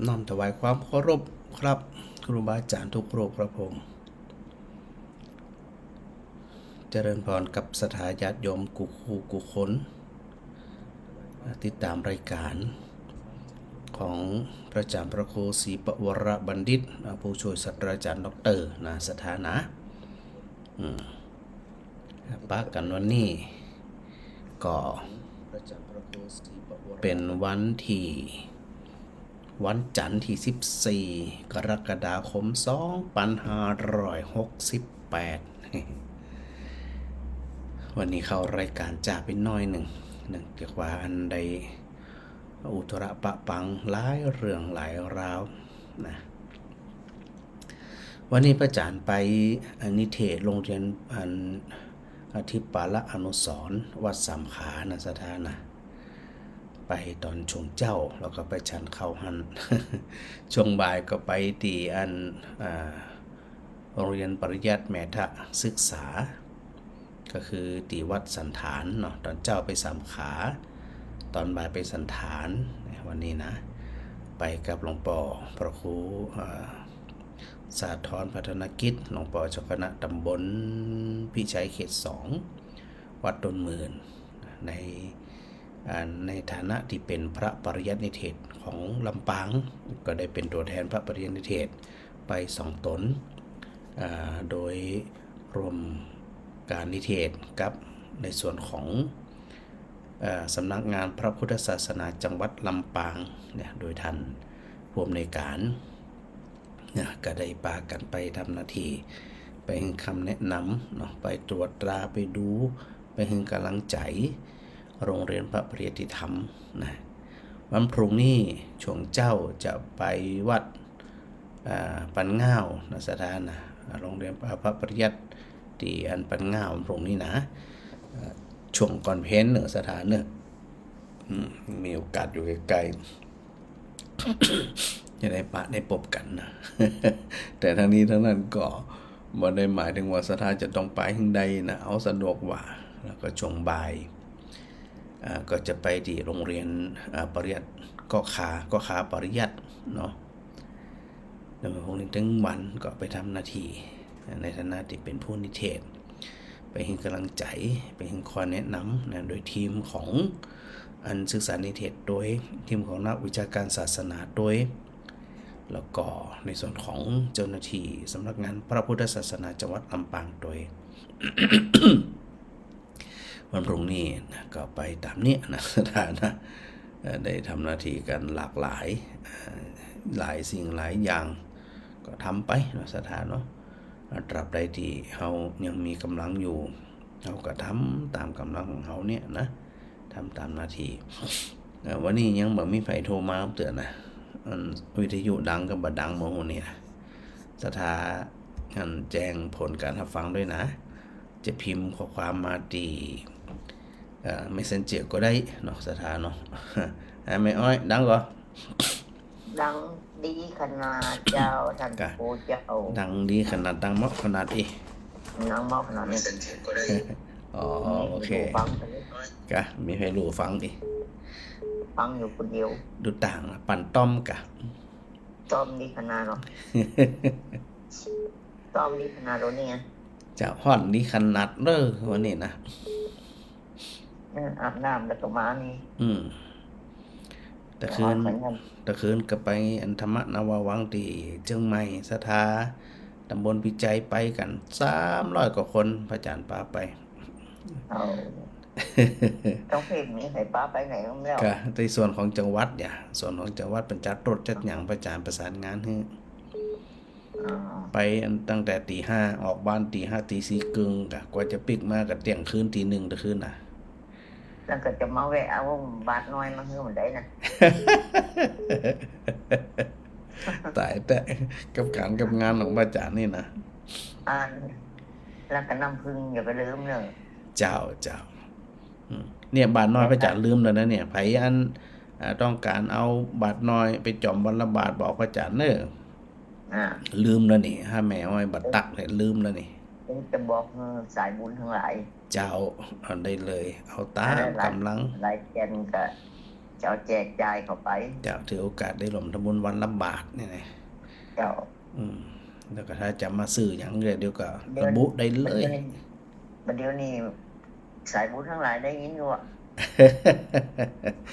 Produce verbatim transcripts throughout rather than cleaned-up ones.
น้อมถวายความเคารพครับ ครูบาอาจ๋ารย์ทุกรูปครับผม เจริญพรกับศรัทธาญาติโยมกู้คู่กู้คน ติดต๋ามรายก๋านของพระอาจ๋ารย์พระครูศรีปวรบัณฑิต ผู้ช่วยศาสตราจ๋ารย์ด็อกเตอร์นะ ศรัทธานะ อืม ปะกั๋นวันนี้ก็เป๋นวันตี้ วันจันทร์ตี้สิบสี่ กรกฎาคม สองปันห้าร้อยหกสิบแปด วันนี้เข้ารายก๋านจ๊าไปหน้อยนึ่ง เนื่องจากว่าอันได้อุทระปะปังหลายเรื่องหลายราวนะ วันนี้พระอาจ๋ารย์ไปนิเทศโรงเรียนอันอธิปาละอนุสรณ์วัดสามขานะ ศรัทธานะ ไปต๋อนช่วงเจ๊า แล้วก็ไปฉันข้าวหั้น ช่วงบ่ายก็ไปตี้อัน อ่า โรงเรียนปริยัติแมถะศึกษา ก็คือตี้วัดสันฐานเนาะ ต๋อนเจ๊าไปสามขา ต๋อนบ่ายไปสันฐาน วันนี้นะ ไปกับหลวงป้อพระครู อ่า สาธรพัฒนกิจ หลวงป้อเจ้าคณะตำบลพิชัยเขตสอง วัดต้นหมื่น ใน อ่า ในฐานะตี้เป๋นพระปริยัตินิเทศของลำปาง ก็ได้เป๋นตั๋วแทนพระปริยัตินิเทศไปสองต๋น อ่า โดยร่วมก๋านนิเทศกับในส่วนของ เอ่อ สำนักงานพระพุทธศาสนาจังหวัดลำปางเนี่ย โดยท่านผู้อำนวยก๋านเนี่ย ก็ได้ปากั๋นไปทำหน้าตี้ ไปหื้อคำแนะนำเนาะ ไปตรวจตรา ไปดู ไปหื้อก๋ำลังใจ๋ โรงเรียนพระปริยัติธรรมนะ วันพรุ่งนี้ช่วงเจ๊าจะไปวัด อ่า ปันง้าวนะ ศรัทธานะ โรงเรียนพระปริยัติตี้อันปันง้าววันพรุ่งนี้นะ อ่า ช่วงก่อนเพลเนาะ ศรัทธาเนาะ อืม มีโอกาสอยู่ใก้ๆ จะได้ปะได้ปบกั๋นนะ แต่ทั้งนี้ทั้งนั้นก็บ่ได้หมายถึงว่าศรัทธาจะต้องไปหื้อใดนะ เอาสะดวกว่า แล้วก็ช่วงบ่าย อ่า ก็จะไปตี้โรงเรียน อ่า ปริยัติ ก็คา ก็คาปริยัติเนาะ แล้วพรุ่งนี้ตึงวันก็ไปทำหน้าตี้ ในฐานะตี้เป๋นผู้นิเทศ ไปหื้อก๋ำลังใจ๋ ไปหื้อข้อแนะนำนะ โดยทีมของอันศึกษานิเทศตวย ทีมของนักวิชาการศาสนาตวย แล้วก็ในส่วนของเจ้าหน้าตี้สำนักงานพระพุทธศาสนาจังหวัดลำปางตวย วันพรุ่งนี้นะ ก็ไปต๋ามเนี้ยนะ ศรัทธานะ เอ่อ ได้ทำหน้าตี้กั๋นหลากหลาย เอ่อ หลายสิ่งหลายอย่าง ก็ทำไปเนาะ ศรัทธาเนาะ ตราบใดตี้เฮายังมีก๋ำลังอยู่ เฮาก็ทำต๋ามก๋ำลังของเฮาเนี่ยนะ ทำต๋ามหน้าตี้ เอ่อ วันนี้ยังบ่มีใผโทรมาเตื้อนะ อันวิทยุดังก็บ่ดังเมื่อฮู้นี่นะ ศรัทธาอันแจ้งผลก๋านฮับฟังตวยนะ จะพิมพ์ข้อความมาตี้ เอ่อ เมสเซนเจอร์ก็ได้เนาะ ศรัทธาเนาะ อ่ะ แม่อ้อย ดังก่อ ดังดีขนาดเจ้า ต้าน กะ ครูเจ้า ดังดีขนาด ดังเมาะขนาดอี้ ดังเมาะขนาดนี้ อ๋อ มี โอเค หูฟัง กะ มีใผฮู้ฟังอี้ ฟังอยู่คนเดียว ดูต่างละ ปั่นต้อมกะ ต้อมดีขนาดเนาะ ต้อมดีขนาดโลนี่ไง จะฮ้อนดีขนาดเน้อวันนี้นะ เออ อาบน้ำแล้วก็มานี่ อืม แต่คืน แต่คืนก็ไปอันธรรมนววังค์ตี้เจียงใหม่ ศรัทธา ตำบลพิชัยไปกั๋น สามร้อยกว่าคน พระอาจ๋ารย์ปาไป เอา ต้องเพลงนี้ ใผปาไปไหนบ้างแล้ว กะในส่วนของจังหวัดเนี่ย ส่วนของจังหวัดเปิ้นจัดรถจัดหยัง พระอาจ๋ารย์ประสานงานหื้อ อ๋อ ไปอันตั้งแต่ตี๋ห้า ออกบ้านตี๋ห้า ตี๋สี่เกิ่งกะ กว่าจะปิ๊กมาก็เตี้ยงคืน ตี๋หนึ่งเตื้อคืนน่ะ แล้วก็จะมาแวะเอาบาตรน้อยมาหื้อมันได้นะ ต๋ายแต๊ กับก๋านกับงานของพระอาจ๋ารย์นี่นะ อ่า แล้วก็น้ำผึ้งอย่าไปลืมเนอะ เจ้า เจ้า อืม เนี่ย บาตรน้อยพระอาจ๋ารย์ลืมแล้วนะเนี่ย ใผอัน อ่า ต้องก๋านเอาบาตรน้อยไปจ๋อมวันละบาตรบอกพระอาจ๋ารย์เน้อ อ่า ลืมแล้วนี่ ห้าแม่อ้อยบ่ตักเลย ลืมแล้วนี่ จะบอกหื้อสายบุญตังหลาย เจ้า เอาได้เลย เอาต๋ามก๋ำลัง หลายแสนก็ เจ้า แจกจ่ายเข้าไป เจ้า ถือโอกาสได้ร่วมทำบุญวันละบาทนี่นะ เจ้า อืม แล้วก็ถ้าจะมาซื้อหยังเดี๋ยวก็ เดี๋ยว ระบุได้เลย บัดเดี๋ยวนี้สายบุญตังหลายได้ยินอยู่อะ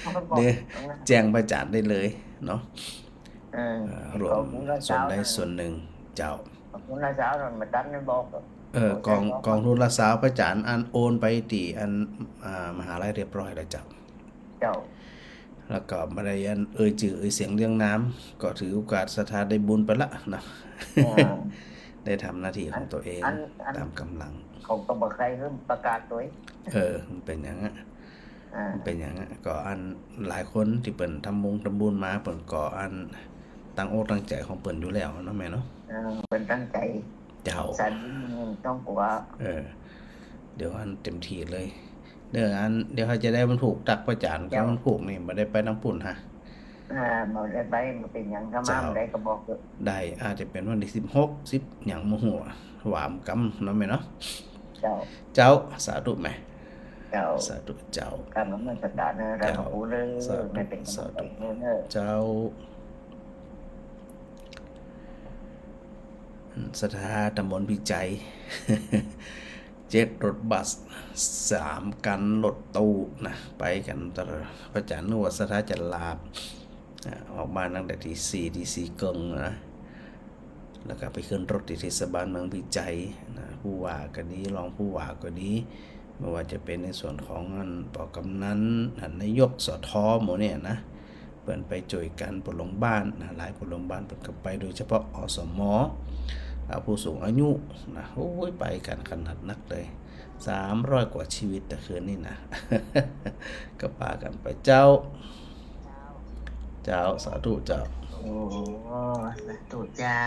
เขาก็บอก เนี่ย ตรงนั้น แจ้งพระอาจารย์ได้เลยเนาะ เออ เอ่อ ร่วม ขอบคุณพระเจ้า ส่วนใดส่วนหนึ่ง เจ้า ขอบคุณพระเจ้า มาตัดในบอก เออ ขอบใจ กอง ขอบ กองทุนละซาว พระอาจารย์อันโอนไปตี้อัน อ่า มหาลัยเรียบร้อยแล้วเจ้า เจ้า แล้วก็บ่ได้อันเอ่ยจื้อเอ่ยเสียงเรียงนาม ก็ถือโอกาสศรัทธาได้บุญไปละนะ อ่า ได้ทำหน้าที่ของตัวเอง อัน อัน ตามกำลัง เขาก็บ่ใคร่หื้อประกาศตัว เออ มันเป๋นหยังอะ อ่า มันเป๋นหยังอะ ก็อันหลายคนตี้เปิ้นทำบุญ ทำบุญมา เปิ้นก็อันตั้งอกตั้งใจ๋ของเปิ้นอยู่แล้วเนาะแม่เนาะ อ่า เปิ้นตั้งใจ๋ เจ้า สายบุญต้องกั๋ว เออ เดี๋ยวอันเต็มตี้เลย เดี๋ยวอัน เดี๋ยวเฮาจะได้วันพูก ตักพระอาจารย์ เจ้า วันพูกนี่บ่ได้ไปตางปุ้นฮะ อ่า บ่ได้ไป บ่เป๋นหยัง ถ้ามา เจ้า บ่ได้ก็บอกเถอะ ได้ อาจจะเป๋นวันตี้สิบหก สิบหยังบ่ฮู้ หวามกำเนาะแม่เนาะ เจ้า เจ้า สาธุแม่ เจ้า สาธุเจ้า กราบนมัสการนะ เจ้า หลวงปู่เด้อ สาธุ ไม่เป็น สาธุ เด้อ เจ้า ศรัทธาตำบลพิชัย เจ็ดรถบัส สามคันรถตู้นะ ไปกั๋นตลอด พระอาจารย์นึกว่าศรัทธาจะหลับ อ่า ออกบ้านตั้งแต่ตีสี่ ตีสี่เกิ่งนะ แล้วก็ไปขึ้นรถตี้เทศบาลเมืองพิชัยนะ ผู้ว่าก็ดี รองผู้ว่าก็ดี บ่ว่าจะเป๋นในส่วนของอัน ป.กำนัน อันนายก ส.ท. หมู่เนี่ยนะ เปิ้นไปจ้วยกั๋น ผู้หลวงบ้านนะ หลายผู้หลวงบ้านเปิ้นก็ไป โดยเฉพาะ อสม. อ่า ผู้สูงอายุนะ โอ้ย ไปกั๋นขนาดนักเลย สามร้อยกว่าชีวิตแต่คืนนี้นะ ก็ปากั๋นไปเจ้า เจ้า สาธุเจ้า โอ้ สาธุเจ้า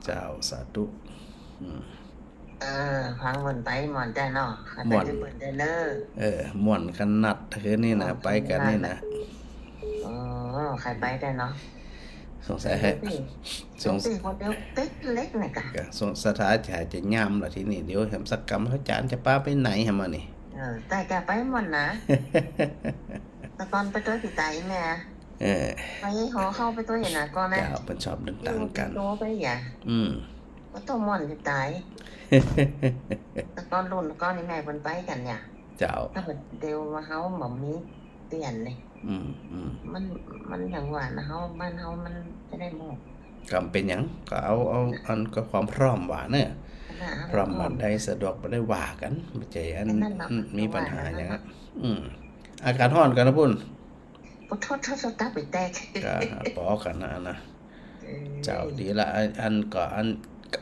เจ้า สาธุ อืม เออ ฟังเปิ้นไปม่วนแต๊เนาะ ม่วน เปิ้นได้เนอะ เออ ม่วนขนาดคืนนี้นะ ม่วนขนาด ไปกั๋นนี่นะ โอ้ ใค่ไปแต๊เนาะ สงสัยให้ สงสัย คนเดียวเต็กเล็กนี่กะ กะสงสัยศรัทธาจะหายจะย่ำละทีนี้ เดี๋ยวแหมสักกำพระอาจารย์จะปาไปไหนแหมนี่ เออ แต่จะไปม่วนนะ แต่ก่อนไปตวยตี้ใต้แม่ เออ ไปหอเข้าไปตวยนะก่อนนะ เจ้า เปิ้นชอบเดินตางกั๋น อยู่ตัวไปอย่า อืม ก็ต้องม่วนจะต๋าย แต่ก่อนรุ่นก่อนนี่แม่เปิ้นไปกั๋นเนี่ย เจ้า ถ้าเปิ้นเดี๋ยวมาเฮาบ่มีเปลี่ยนเลย อืม อืม มัน มันอย่างว่านะ เฮา บ้านเฮามันจะได้หมด ก็เป๋นหยัง ก็เอา เอาอันก็ความพร้อมว่าเนอะ นะ พร้อม พร้อม บ่ได้สะดวกบ่ได้ว่ากั๋น บ่ใจ้อัน อันนั้นเนาะ อืม มีปัญหาหยังอะ อืม อากาศฮ้อนกั๋นนะปุ้น โอ้โธ่ โธ่ โธ่ ตับไปแตก ก็ปอกั๋นนะ อันนะ เออ เจ้า ดีละ อัน อันก็อัน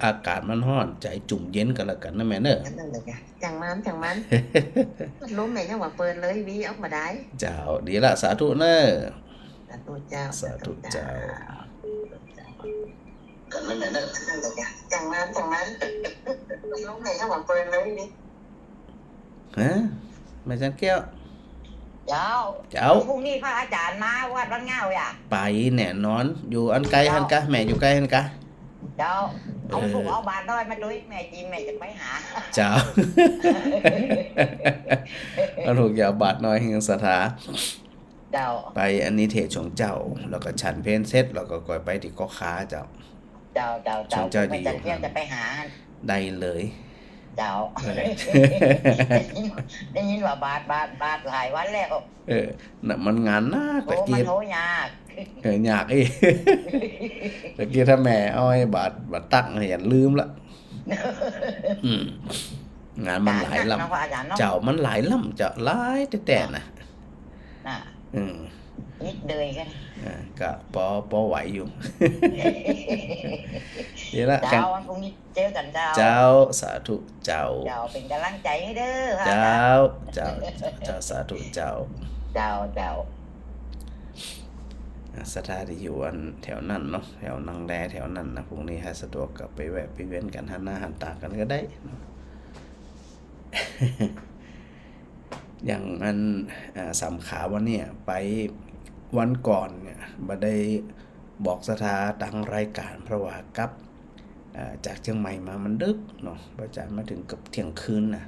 อากาศมันฮ้อน ใจ๋จุ่มเย็นกั๋นละกั๋นนะแม่เนอะ อันนั้นเลยจ้ะ จังมัน จังมัน พัดลมแม่ยังบ่เปิดเลย หวีออกบ่ได้ เจ้า ดีละ สาธุเนอะ สาธุเจ้า สาธุเจ้า สาธุเจ้า จังมัน จังมัน พัดลมแม่ยังบ่เปิดเลย ฮะ แม่จันแก้ว เจ้า เจ้า พรุ่งนี้พระอาจารย์มาวัดวังเงาอ่ะ ไปแน่นอน อยู่อันใก้หั้นกะ เจ้า แม่อยู่ใก้หั้นกะ เจ้า เอา เออ ธูปเอาบาตรน้อยมาตวยแม่จีน แม่จะไปหา เจ้า เอาธูปเอาบาตรน้อยหื้อศรัทธา เจ้า ไปอันนี้เทศน์สงฆ์เจ้า แล้วก็ฉันเพลเสร็จ แล้วก็ก่อยไปตี้เกาะคาเจ้า เจ้า เจ้า เจ้า สงฆ์เจ้า พระอาจารย์ ตี้อยู่ เที่ยงจะไปหา ได้เลย เจ้า เออ ได้ยิน ได้ยินว่าบาตร บาตร บาตรหลายวันแล้ว เออ น่ะ มันงานนัก โอ้ ตะกี้ มันโหยาก เออ ยากอี้ ตะกี้ถ้าแม่เอาไอ้บาตร บาตรตักเนี่ย ลืมละ อืม งานมันหลายลำ งานหนักเนาะพระอาจารย์เนาะ เจ้า มันหลายลำ เจ้า หลายแต๊ๆ น่ะ น่ะ อืม นิดเดียวกัน อ่า ก็ปอ ปอไหวอยู่ นี่ละ เจ้า กัน วันพรุ่งนี้เจอกันเจ้า เจ้า สาธุเจ้า เจ้า เป๋นก๋ำลังใจ๋หื้อเด้อ เจ้า เจ้า เจ้า สาธุเจ้า เจ้า เจ้า อ่า ศรัทธาตี้อยู่อันแถวนั้นเนาะ แถวหนองแล แถวนั้นนะ พรุ่งนี้ถ้าสะดวกก็ไปแวะไปเวียนกั๋น หันหน้าหันต๋ากั๋นก็ได้เนาะ อย่างอัน อ่า สามขาวันเนี่ย ไปวันก่อนเนี่ย บ่ได้บอกศรัทธาตางรายก๋าน เพราะว่ากลับ อ่า จากเจียงใหม่มามันดึกเนาะ พระอาจารย์มาเถิงเกือบเที่ยงคืนน่ะ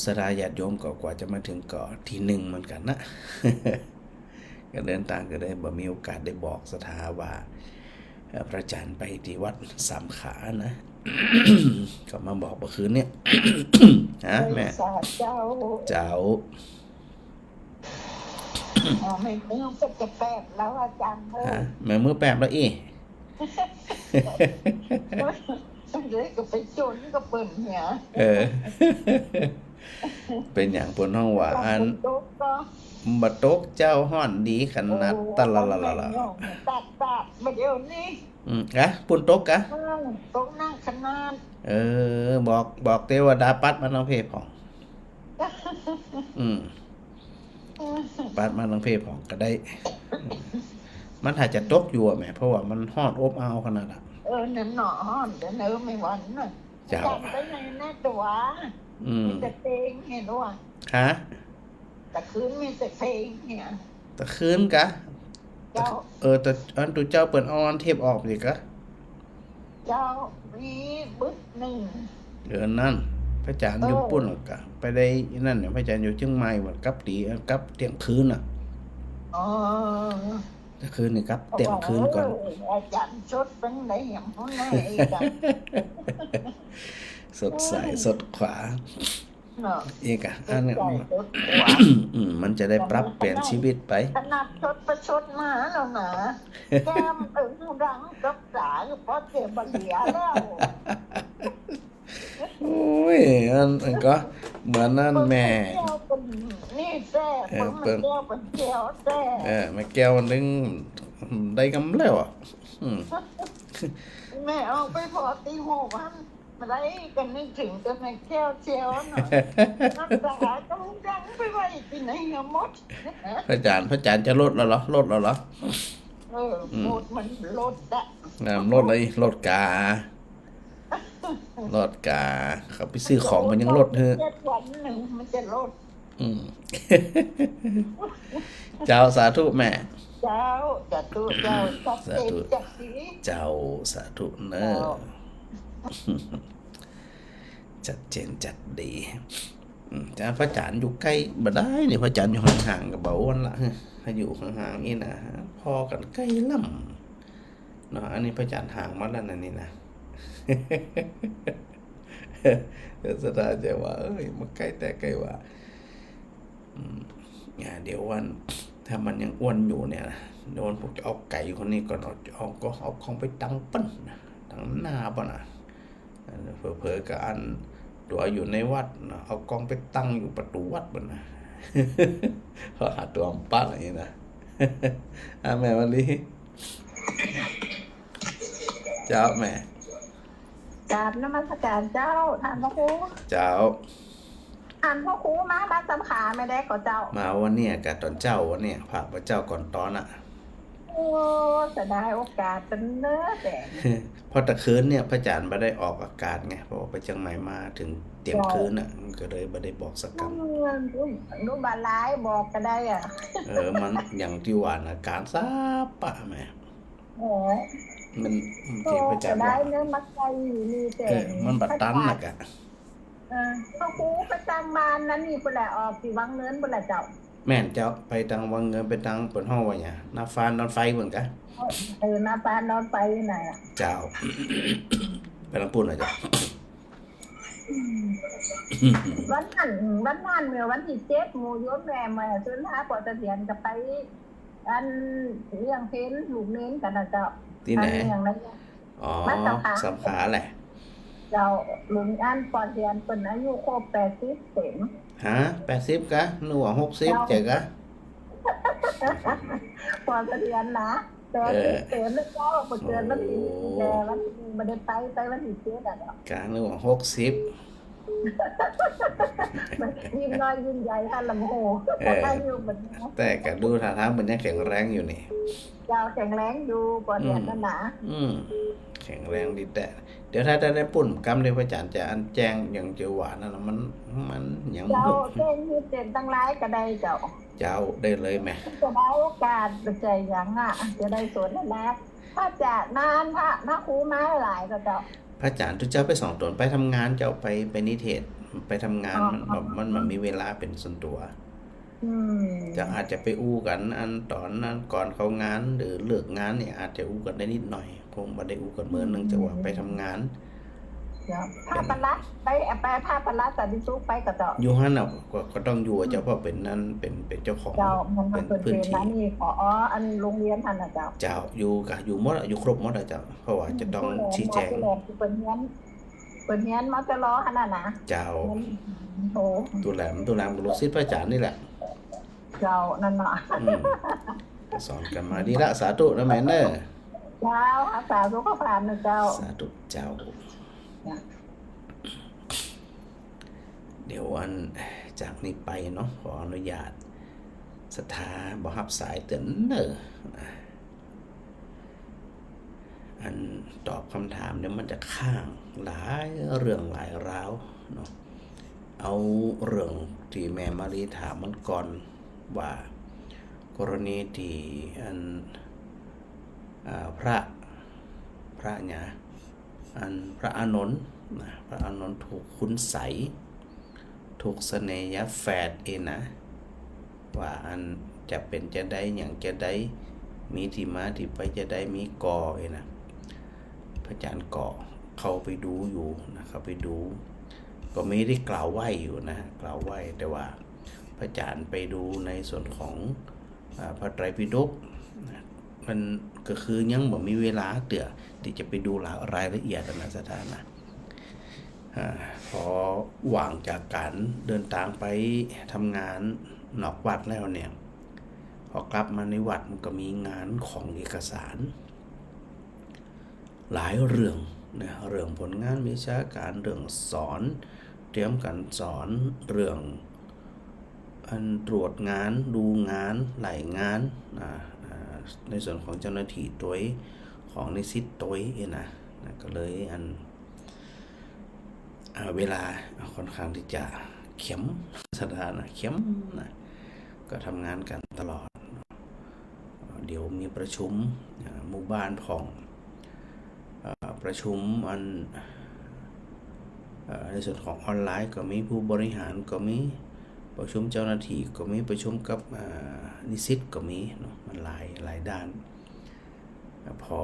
ศรัทธาญาติโยมก็กว่าจะมาเถิงก็ตีหนึ่งเหมือนกั๋นนะ ก็เดินตางก็เลยบ่มีโอกาสได้บอกศรัทธาว่า เอ่อ พระอาจารย์ไปตี้วัดสามขานะ ก็มาบอกเมื่อคืนเนี่ย ฮะ แม่ สาเจ้า เจ้า อ๋อ แม่เมือก็จะแปดแล้วอาจารย์เอ้ย ฮะ แม่เมือแปดแล้วอี้ เลยก็ไปจนกับเปิ้นเนี่ย เออ เป๋นหยังเปิ้นฮ้องว่าอัน ฝนตกก็ บ่ตกเจ้า ฮ้อนดีขนาด โอ้ ตะละละละละ ตากตากมาเดี๋ยวนี้ อืม กะ ฝนตกกะ อืม ตกหนักขนาด เออ บอก บอกเตวดาปัดมาตางเพพ่อง อืม ปัดมาตางเพพ่องก็ได้ มันถ้าจะตกอยู่อะแม่ เพราะว่ามันฮ้อนอบอ้าวขนาดอะ เออ นั่นเนาะ ฮ้อนเดี๋ยวเนอะ ไม่วันน่ะ เจ้า จับไปในหน้าตั๋ว อืม มีแต่เพลงเห็นว่า ฮะ ตะคืนมีแต่เพลงเนี่ย ตะคืนกะ เจ้า เออ แต่อันตุ๊เจ้าเปิ้นเอาอันเทปออกสิกะ เจ้า มีบึ๊ดนึ่ง เออ นั่น พระอาจารย์อยู่ เออ ปุ้นกะ ไปได้นั่นเนี่ย พระอาจารย์อยู่เจียงใหม่ วันกลับตี กลับเที่ยงคืนน่ะ อ๋อ เที่ยงคืนนี่กลับเที่ยงคืนก่อน โอ้โห อาจารย์สดเป็นไงอย่างพวกนั้นอีกอะ สดใส เออ สดขวา เนาะ เอกอะ อันนี้ ใช่ รถขวา อืม มันจะได้ปรับเปลี่ยนชีวิตไป ขนาดชดไปชดมาแล้วนะ แก้มเอิงดังกับสาอยู่เพราะเจ็บบ่เหลียแล้ว โอ้ย อัน อันก็เหมือนนั่นแม่ เปิ้นเกี่ยวเปิ้นนี่แซ่ เออ เปิ้นมาเกี่ยวเปิ้นเกี่ยวแซ่ เออ แม่แก้วมันถึงได้กำแล้วอะ อืม แม่เอาไปพอตีหกวัน มาได้ก็นึกถึงแต่แม่แก้วเจียวหน่อย น้ำตาก็ดังไปไว้ที่ไหนอะหมด พระอาจารย์ พระอาจารย์จะลดแล้วเหรอ ลดแล้วเหรอ เออ อืม หมดมันลดอะ อ่า ลดเลย ลดกา ลดกา เขาไปซื้อของมันยังลดเฮ้อ เจ็ดวันหนึ่งมันจะลด อืม เจ้า สาธุแม่ เจ้า สาธุ เจ้า ชัดเจน สาธุ จัดดี เจ้า สาธุเนอะ เจ้า ชัดเจนจัดดี อืม แต่พระอาจารย์อยู่ใก้บ่ได้นี่ พระอาจารย์อยู่ห่างๆ ก็บ่อ้วนละ ถ้าอยู่ห่างๆ นี่นะ พอกั๋นใก้ล้ำ เนาะ อันนี้พระอาจารย์ห่างมาแล้วนะนี่นะ เดี๋ยวศรัทธาจะว่า เอ้ย มาใก้แต่ใก้ว่า อืม อ่า เดี๋ยววัน ถ้ามันยังอ้วนอยู่เนี่ยนะ เดี๋ยววันผมจะเอาไก๋คนนี้ก่อน เอา เอา ก็เอาของไปตั้งเปิ้นนะ ตั้งหน้าเปิ้นนะ เผลอๆ ก็อันตั๋วอยู่ในวัดนะ เอากองไปตั้งอยู่ประตู๋วัดเปิ้นนะ เขาหาตั๋วบ่ปะอย่างนี้นะ อ่ะ แม่มะลิ เจ้าแม่ กราบนมัสการเจ้า ท่านพระครู เจ้า ท่านพระครูมา มาสามขาแม่แดกก่อเจ้า มาวันเนี้ยกะต๋อนเจ๊าวันเนี้ย พระพระเจ้าก่อนต๋อนน่ะ โอ้ เสียดายโอกาสจังเน้อแต่ เพราะตะคืนเนี่ยพระอาจารย์บ่ได้ออกอากาศไง เพราะว่าไปเจียงใหม่มาเถิงเตียงคืนน่ะ เจ้า ก็เลยบ่ได้บอกสักกำ อืม อุ้ย ดูบ่าหลายบอกก็ได้อะ เออ มันอย่างตี้ว่าน่ะ อาการสาปะแม่ โอ้ย มัน มันตี้พระอาจารย์บอก เสียดายเน้อ มาไก๋อยู่นี่แต่ เออ มันบ่ตันนักอะ เออ พระครูประจำบ้านนั้นนี่ปุ้นแหละ ออกตี้วังเงินปุ้นแหละเจ้า แม่นเจ้า ไปตางวังเงิน ไปตางเปิ้นฮ้องว่าหยัง หน้าฟานดอนไฟปุ้นกะ เออ หน้าฟานดอนไฟน่ะ เจ้า ไปตางปุ้นน่ะเจ้า อืม วันนั้น วันนั้นเมื่อวันตี้เจ็ด หมู่โยมแม่ แม่สุนทรา ป้อเสถียรก็ไป อันเลี้ยงเพลลูกเณรกั๋นน่ะเจ้า ตี้ไหน อันเลี้ยงนะ อ๋อ วัดสามขา สามขาแหละ เจ้า ลุงอันป้อเสถียรเปิ้นอายุครบแปดสิบเต็ม ฮะ แปดสิบกะ นึกว่าหกสิบ เจ้า ใจ้กะ ป้อเสถียรนะ แปดสิบ เออ เต็มแล้วเจ้า ป้อเสถียรวันตี้ โอ้ แต่วันตี้บ่ได้ไป ไปวันตี้เจ็ดอะเนาะ กะนึกว่าหกสิบ ยิ่งน้อยยิ่งใหญ่ ท่านละโมโห เออ อายุมัน แต่ก็ดูท่าทางมันยังแข็งแรงอยู่นี่ เจ้าแข็งแรงอยู่ ป้อเสถียรนั่นนะ อืม อืม แข็งแรงดีแต่ เดี๋ยวถ้าได้ปุ้นกำเดี๋ยวพระอาจารย์จะอันแจ้งอย่างเจียวว่านั่นน่ะ มัน มันยัง เจ้า แจ้งมีเส้นตังหลายก็ได้เจ้า เจ้า ได้เลยแม่ จะได้โอกาสไปใจ้หยังอะ จะได้สนทนา ถ้าจะนานพระ พระครูมาหลายก็เจ้า พระอาจ๋ารย์ตุ๊เจ้าไปสองต๋น ไปทำงานเจ้า ไป ไปนิเทศ ไปทำงาน อ๋อ มัน มัน มันบ่มีเวลาเป๋นส่วนตั๋ว อืม เจ้า อาจจะไปอู้กั๋นอันต๋อนนั้นก่อนเข้างาน หรือเลิกงานเนี่ย อาจจะอู้กั๋นได้นิดหน่อย คงบ่ได้อู้กั๋นเมิน เนื่องจากว่าไปทำงาน เจ้า พระประหลัดไป ไป พระประหลัดสันติสุขไปก่อเจ้า อยู่หั้นน่ะ ก็ ก็ต้องอยู่อะเจ้า เพราะเป๋นนั่น เป๋น เป๋นเจ้าของ เจ้า มัน เป๋น เป๋นพื้นที่ อันนี้ ผอ อันโรงเรียนหั้นน่ะเจ้า เจ้า อยู่กะ อยู่หมดอะ อยู่ครบหมดอะเจ้า เพราะว่าจะต้อง อืม ชี้แจ๋ง เปิ้นเฮียน เปิ้นเฮียนมาตลอดหั้นน่ะนะ เจ้า มัน โอ้ ตุ๊แหลม ตุ๊แหลมกับลูกศิษย์พระอาจ๋ารย์นี่แหละ เจ้า นั่นน่ะ อืม ก็สอนกั๋นมาดีละ สาธุนะแม่เนอะ เจ้า รักษาสุขภาพนะเจ้า สาธุเจ้า จ้ะ เดี๋ยวอัน จากนี้ไปเนาะ ขออนุญาต ศรัทธาบ่ฮับสายเตื้อเน่อ อันตอบคำถามเนี่ยมันจะค้างหลายเรื่องหลายราวเนาะ เอาเรื่องตี้แม่มาลีถามวันก่อนว่า กรณีตี้อัน อ่า พระ พระหยัง อันพระอานนท์นะ พระอานนท์ถูกคุณไสย ถูกเสน่ห์ยาแฝดเองนะ ว่าอันจะเป๋นจาใด หยังจาใด มีตี้มาตี้ไปจาใด มีก่อเองนะ พระอาจ๋ารย์ก็เข้าไปดูอยู่นะ เข้าไปดู ก็มีได้กล่าวไหว้อยู่นะ กล่าวไหว้ แต่ว่าพระอาจ๋ารย์ไปดูในส่วนของ อ่า พระไตรปิฎกนะ มันก็คือยังบ่มีเวลาเตื้อตี้จะไปดูรายละเอียดนะ ศรัทธานะ อ่า พอว่างจากก๋านเดินตางไปทำงานนอกวัดแล้วเนี่ย พอกลับมาในวัดมันก็มีงานของเอกสาร หลายเรื่องนะ เรื่องผลงานวิชาก๋าน เรื่องสอน เตรียมก๋านสอน เรื่องอันตรวจงาน ดูงาน รายงาน อ่า อ่า ในส่วนของเจ้าหน้าตี้ตวย ของนิสิตตวยเองนะ นะ ก็เลยอัน อ่า เวลาค่อนข้างตี้จะเข็ม ศรัทธานะ เข็มนะ ก็ทำงานกั๋นตลอด เดี๋ยวมีประชุม อ่า หมู่บ้านพ่อง อ่า ประชุมอัน อ่า ในส่วนของออนไลน์ก็มี ผู้บริหารก็มี ประชุมเจ้าหน้าตี้ก็มี ประชุมกับ อ่า นิสิตก็มีเนาะ มันหลาย หลายด้าน พอ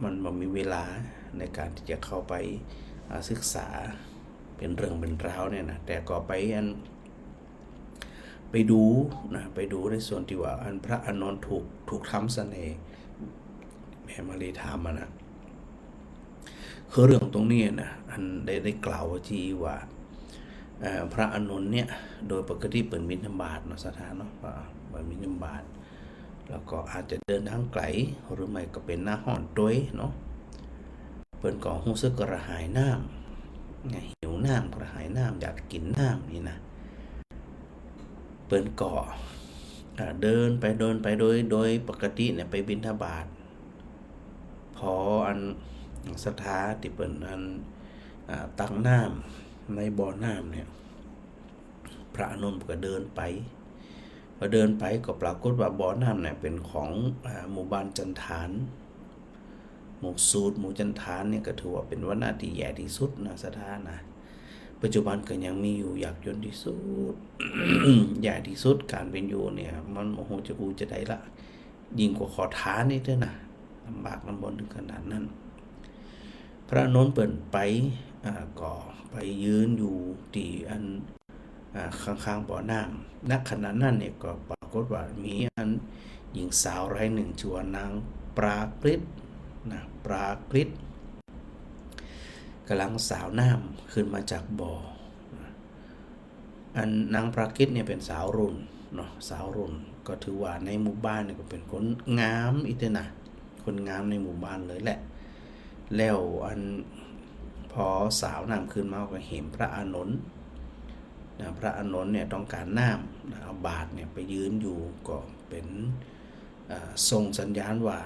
มันบ่มีเวลาในก๋านตี้จะเข้าไป อ่า ศึกษาเป๋นเรื่องเป๋นราวเนี่ยนะ แต่ก็ไปอัน ไปดูนะ ไปดูในส่วนตี้ว่าอันพระอานนท์ถูก ถูกทำเสน่ห์ แม่มาลีถามมานะ คือเรื่องตรงนี้นะ อันได้ ได้กล่าวตี้ว่า เอ่อ พระอานนท์เนี่ย โดยปกติเปิ้นบิณฑบาตเนาะ ศรัทธาเนาะ อ่า เปิ้นบิณฑบาต แล้วก็อาจจะเดินตางไก๋ หรือไม่ก็เป๋นหน้าฮ้อนตวยเนาะ เปิ้นก็ฮู้สึกกระหายน้ำ หิวน้ำ กระหายน้ำ อยากกิ๋นน้ำนี่นะ เปิ้นก็ อ่า เดินไป เดินไป โดย โดยปกติเนี่ยไปบิณฑบาต พออันศรัทธาตี้เปิ้นอัน อ่า ตักน้ำในบ่อน้ำเนี่ย พระอานนท์ก็เดินไป พอเดินไปก็ปรากฏว่าบ่อน้ำเนี่ยเป๋นของ อ่า หมู่บ้านจันทาน หมู่สูตร หมู่จันทานเนี่ยก็ถือว่าเป๋นวรรณะตี้แย่ตี้สุดนะ ศรัทธานะ ปัจจุบันก็ยังมีอยู่ ยากจ๋นตี้สุด แย่ตี้สุด ก๋านเป๋นอยู่เนี่ย มันบ่ฮู้จะอู้จาใดละ ยิ่งกว่าขอทานอีกเตื้อนะ ลำบากลำบนเถิงขนาดนั้น พระอานนท์เปิ้นไป อ่า ก็ไปยืนอยู่ตี้อัน อ่า ข้างๆ บ่อน้ำ ณ ขณะนั้นเนี่ยก็ปรากฏว่ามีอันหญิงสาวรายนึ่ง จื้อว่านางปรากฤตนะ ปรากฤต ก่ำลังสาวน้ำขึ้นมาจากบ่อ อันนางปรากฤตเนี่ยเป๋นสาวรุ่นเนาะ สาวรุ่น ก็ถือว่าในหมู่บ้านเนี่ยก็เป๋นคนงามอีกเตื้อนะ คนงามในหมู่บ้านเลยแหละ แล้วอันพอสาวน้ำขึ้นมาก็เห็นพระอานนท์นะ พระอานนท์เนี่ยต้องก๋านน้ำนะ เอาบาตรเนี่ยไปยืนอยู่ ก็เป๋น เอ่อ ส่งสัญญาณว่า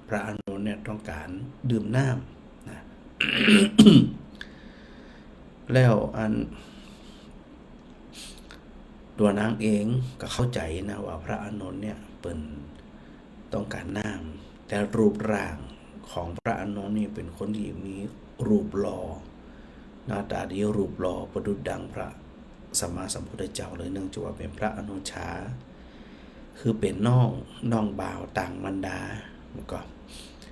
พระอานนท์เนี่ยต้องก๋านดื่มน้ำนะ แล้วอัน ตัวนางเองก็เข้าใจ๋นะว่าพระอานนท์เนี่ยเปิ้นต้องก๋านน้ำ แต่รูปร่าง ของพระอานนท์นี่เป๋นคนตี้มีรูปหล่อ หน้าต๋าดี รูปหล่อ ประดุจดังพระสัมมาสัมพุทธเจ้าเลย เนื่องจากว่าเป๋นพระอนุชา คือเป๋นน้อง น้องบ่าวต่างมารดา แล้วก็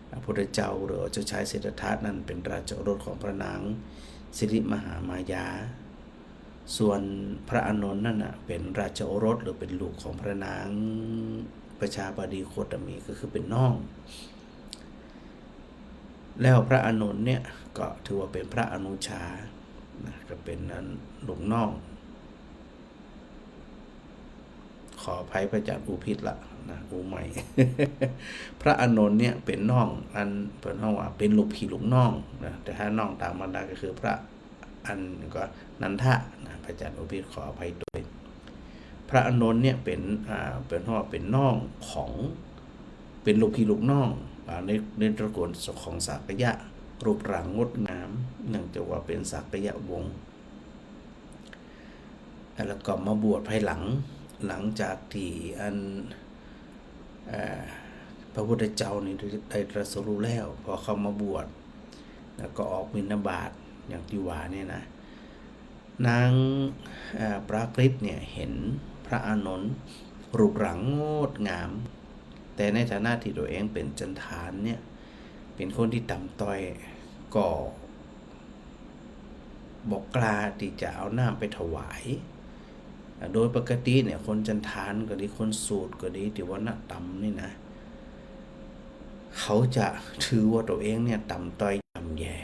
พระพุทธเจ้าหรือเจ้าชายสิทธัตถะนั้นเป๋นราชโอรสของพระนางสิริมหามายา ส่วนพระอานนท์นั้นน่ะเป๋นราชโอรสหรือเป๋นลูกของพระนางประชาบดีโคตมี ก็คือเป๋นน้อง แล้วพระอานนท์เนี่ยก็ถือว่าเป๋นพระอนุชานะ ก็เป๋นอันลูกน้อง ขออภัยพระอาจารย์อู้ผิดละนะ อู้ใหม่ พระอานนท์เนี่ยเป๋นน้อง อันเปิ้นฮ้องว่าเป๋นลูกพี่ลูกน้องนะ แต่ถ้าน้องต่างมารดาก็คือพระ อันก็นันทะนะ พระอาจารย์อู้ผิดขออภัยตวย พระอานนท์เนี่ยเป๋น อ่า เปิ้นฮ้องว่าเป๋นน้องของ เป๋นลูกพี่ลูกน้อง อ่า ใน ในตระกูลของสากยะ รูปร่างงดงาม เนื่องจากว่าเป๋นสากยวงศ์ แล้วก็มาบวชภายหลัง หลังจากตี้อัน เอ่อ พระพุทธเจ้านี่ได้ตรัสรู้แล้ว พอเข้ามาบวช แล้วก็ออกบิณฑบาตอย่างตี้ว่าเนี่ยนะ นาง เอ่อ ปรากฤตเนี่ยเห็นพระอานนท์รูปร่างงดงาม แต่ในฐานะตี้ตั๋วเองเป๋นจันทานเนี่ย เป๋นคนตี้ต่ำต้อย ก็บ่กล้าตี้จะเอาน้ำไปถวาย โดยปกติเนี่ยคนจันทานก็ดี คนสูตรก็ดี ตี้วรรณะต่ำนี่นะ เขาจะถือว่าตั๋วเองเนี่ยต่ำต้อยย่ำแย่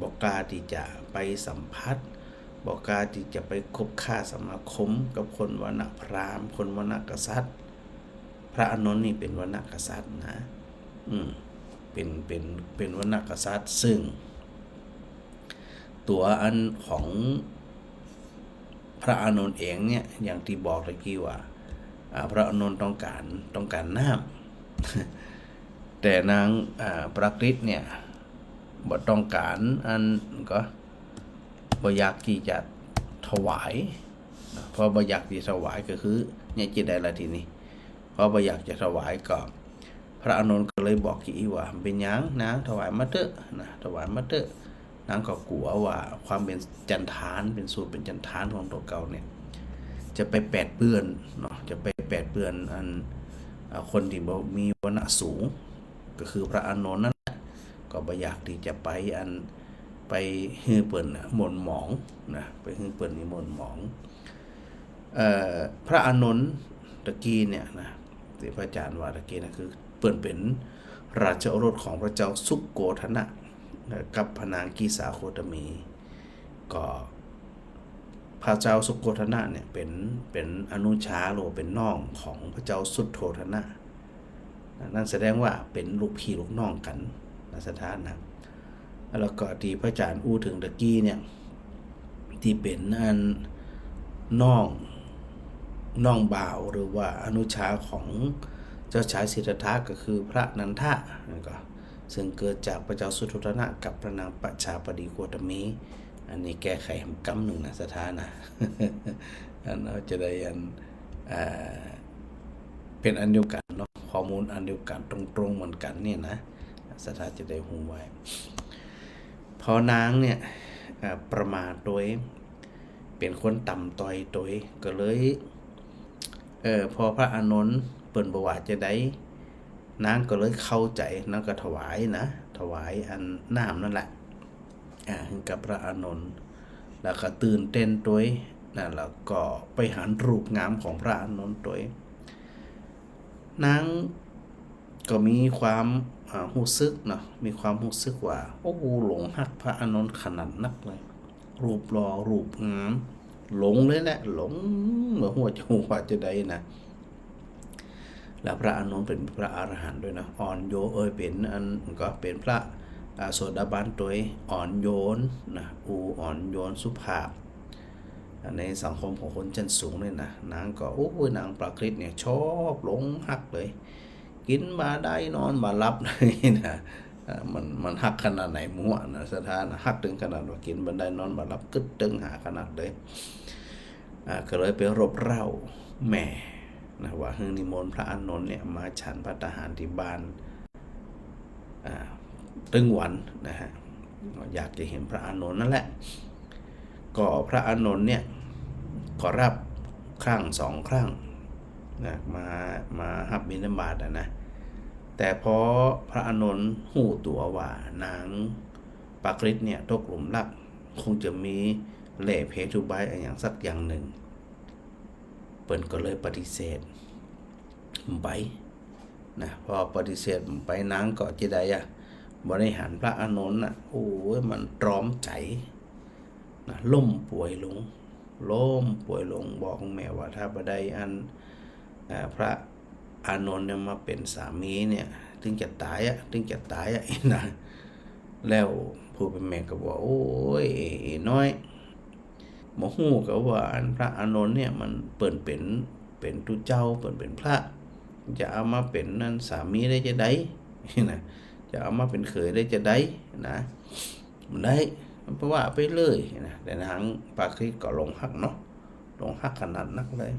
บ่กล้าตี้จะไปสัมผัส บ่กล้าตี้จะไปคบค้าสมาคมกับคนวรรณะพราหมณ์ คนวรรณะกษัตริย์ พระอานนท์นี่เป๋นวรรณะกษัตริย์นะ อืม เป๋น เป๋น เป๋นวรรณะกษัตริย์ ซึ่งตั๋วอันของพระอานนท์เองเนี่ย อย่างตี้บอกตะกี้ว่า อ่า พระอานนท์ต้องก๋าน ต้องก๋านน้ำ แต่นาง อ่า ปรากฤตเนี่ย บ่ต้องก๋าน อันก็บ่อยากตี้จะถวาย เพราะบ่อยากตี้ถวายก็คือ เนี่ย จะใดละทีนี้ เพราะบ่อยากจะถวายก็ พระอานนท์ก็เลยบอกจะอี้ว่า บ่เป๋นหยังนาง ถวายมาเต๊อะนะ ถวายมาเต๊อะ นางก็กั๋วว่าความเป๋นจันทาน เป๋นสูตรเป๋นจันทานของตั๋วเก่าเนี่ย จะไปแปดเปื้อนเนาะ จะไปแปดเปื้อนอัน อ่า คนตี้บ่มีวรรณะสูง ก็คือพระอานนท์นั่นแหละ ก็บ่อยากตี้จะไปอัน ไปหื้อเปิ้นน่ะหม่นหมองนะ ไปหื้อเปิ้นนี่หม่นหมอง เอ่อ พระอานนท์ตะกี้เนี่ยนะ ตี้พระอาจารย์ว่าตะกี้นะ คือเปิ้นเป๋นราชโอรสของพระเจ้าสุโกธนะ กับพระนางกีสาโคตมี ก็พระเจ้าสุโกธนะเนี่ยเป๋น เป๋นอนุชา หรือว่าเป๋นน้องของพระเจ้าสุโธธนะ นั่นแสดงว่าเป๋นลูกพี่ลูกน้องกั๋นนะ ศรัทธานะ แล้วก็ตี้พระอาจารย์อู้เถิงตะกี้เนี่ย ตี้เป๋นอันน้อง น้องบ่าวหรือว่าอนุชาของเจ้าชายสิทธัตถะ ก็คือพระนันทะ นั่นก็ ซึ่งเกิดจากพระเจ้าสุโธธนะกับพระนางประชาบดีโคตมี อันนี้แก้ไขกำนึ่งนะ ศรัทธานะ อันเฮาจะได้อัน อ่า เป๋นอันเดียวกั๋นเนาะ ข้อมูลอันเดียวกั๋น ตรงๆ เหมือนกั๋นเนี่ยนะ ศรัทธาจะได้ฮู้ไว้ พอนางเนี่ย อ่า ประหม่าตวย เป๋นคนต่ำต้อยตวย ก็เลย เอ่อ พอพระอานนท์เปิ้นบ่ว่าจะใด นางก็เลยเข้าใจ๋ นางก็ถวายนะ ถวายอันน้ำนั่นแหละ อ่า หื้อกับพระอานนท์ แล้วก็ตื่นเต้นตวยนะ แล้วก็ไปหันรูปงามของพระอานนท์ตวย นางก็มีความ อ่า ฮู้สึกเนาะ มีความฮู้สึกว่า โอ้โห หลงฮักพระอานนท์ขนาดนักเลย รูปหล่อ รูปงาม หลงเลยแหละ หลง บ่ฮู้จะ ฮู้ว่าจะใดนะ แล้วพระอานนท์เป๋นพระอรหันต์ตวยนะ อ่อนโยน เอ่ย เป๋นอัน ก็เป๋นพระ อ่า โสดาบันตวย อ่อนโยนนะ อู้อ่อนโยนสุภาพ ในสังคมของคนชั้นสูงเนี่ยนะ นางก็ โอ้ย นางปรากฤตเนี่ยชอบหลงฮักเลย กิ๋นบ่ได้นอนบ่หลับเลยนะ อ่า มัน มันฮักขนาดไหนหมู่อะนะ ศรัทธานะ ฮักเถิงขนาดว่ากิ๋นบ่ได้นอนบ่หลับ กึ๊ดเติงหาขนาดเลย อ่า ก็เลยไปรบเร้าแม่นะ ว่าหื้อนิมนต์พระอานนท์เนี่ยมาฉันภัตตาหารตี้บ้าน อ่า ตึงวันนะฮะ อยากจะเห็นพระอานนท์นั่นแหละ ก็พระอานนท์เนี่ยก็ฮับครั้งสองครั้งนะมามาฮับบิณฑบาตอะนะ แต่พอพระอานนท์ฮู้ตั๋วว่านางปากฤตเนี่ยตกหลุมรัก คงจะมีเล่ห์เพทุบายอะหยังสักอย่างนึ่ง เปิ้นก็เลยปฏิเสธบ่ไปนะ พอปฏิเสธบ่ไปนางก็จะใดอะ บ่ได้หันพระอานนท์น่ะ โอ้ย มันตรอมใจ๋นะ ล้มป่วยลง ล้มป่วยลง บอกแม่ว่าถ้าบ่ได้อัน อ่า พระอานนท์เนี่ยมาเป๋นสามีเนี่ย ตึงจะต๋ายอะ ตึงจะต๋ายอะ นะ แล้วผู้เป๋นแม่ก็บอก โอ้ย ไอ้น้อย บ่ฮู้กาว่าอันพระอานนท์เนี่ยมันเปิ้นเป๋น เป๋นตุ๊เจ้า เปิ้นเป๋นพระ จะเอามาเป๋นนั่นสามีได้จาใดนะ จะเอามาเป๋นเขยได้จาใดนะ บ่ได้ เพราะว่าไปเลยนะ แต่นางปากฤตก็หลงฮักเนาะ หลงฮักขนาดนักเลย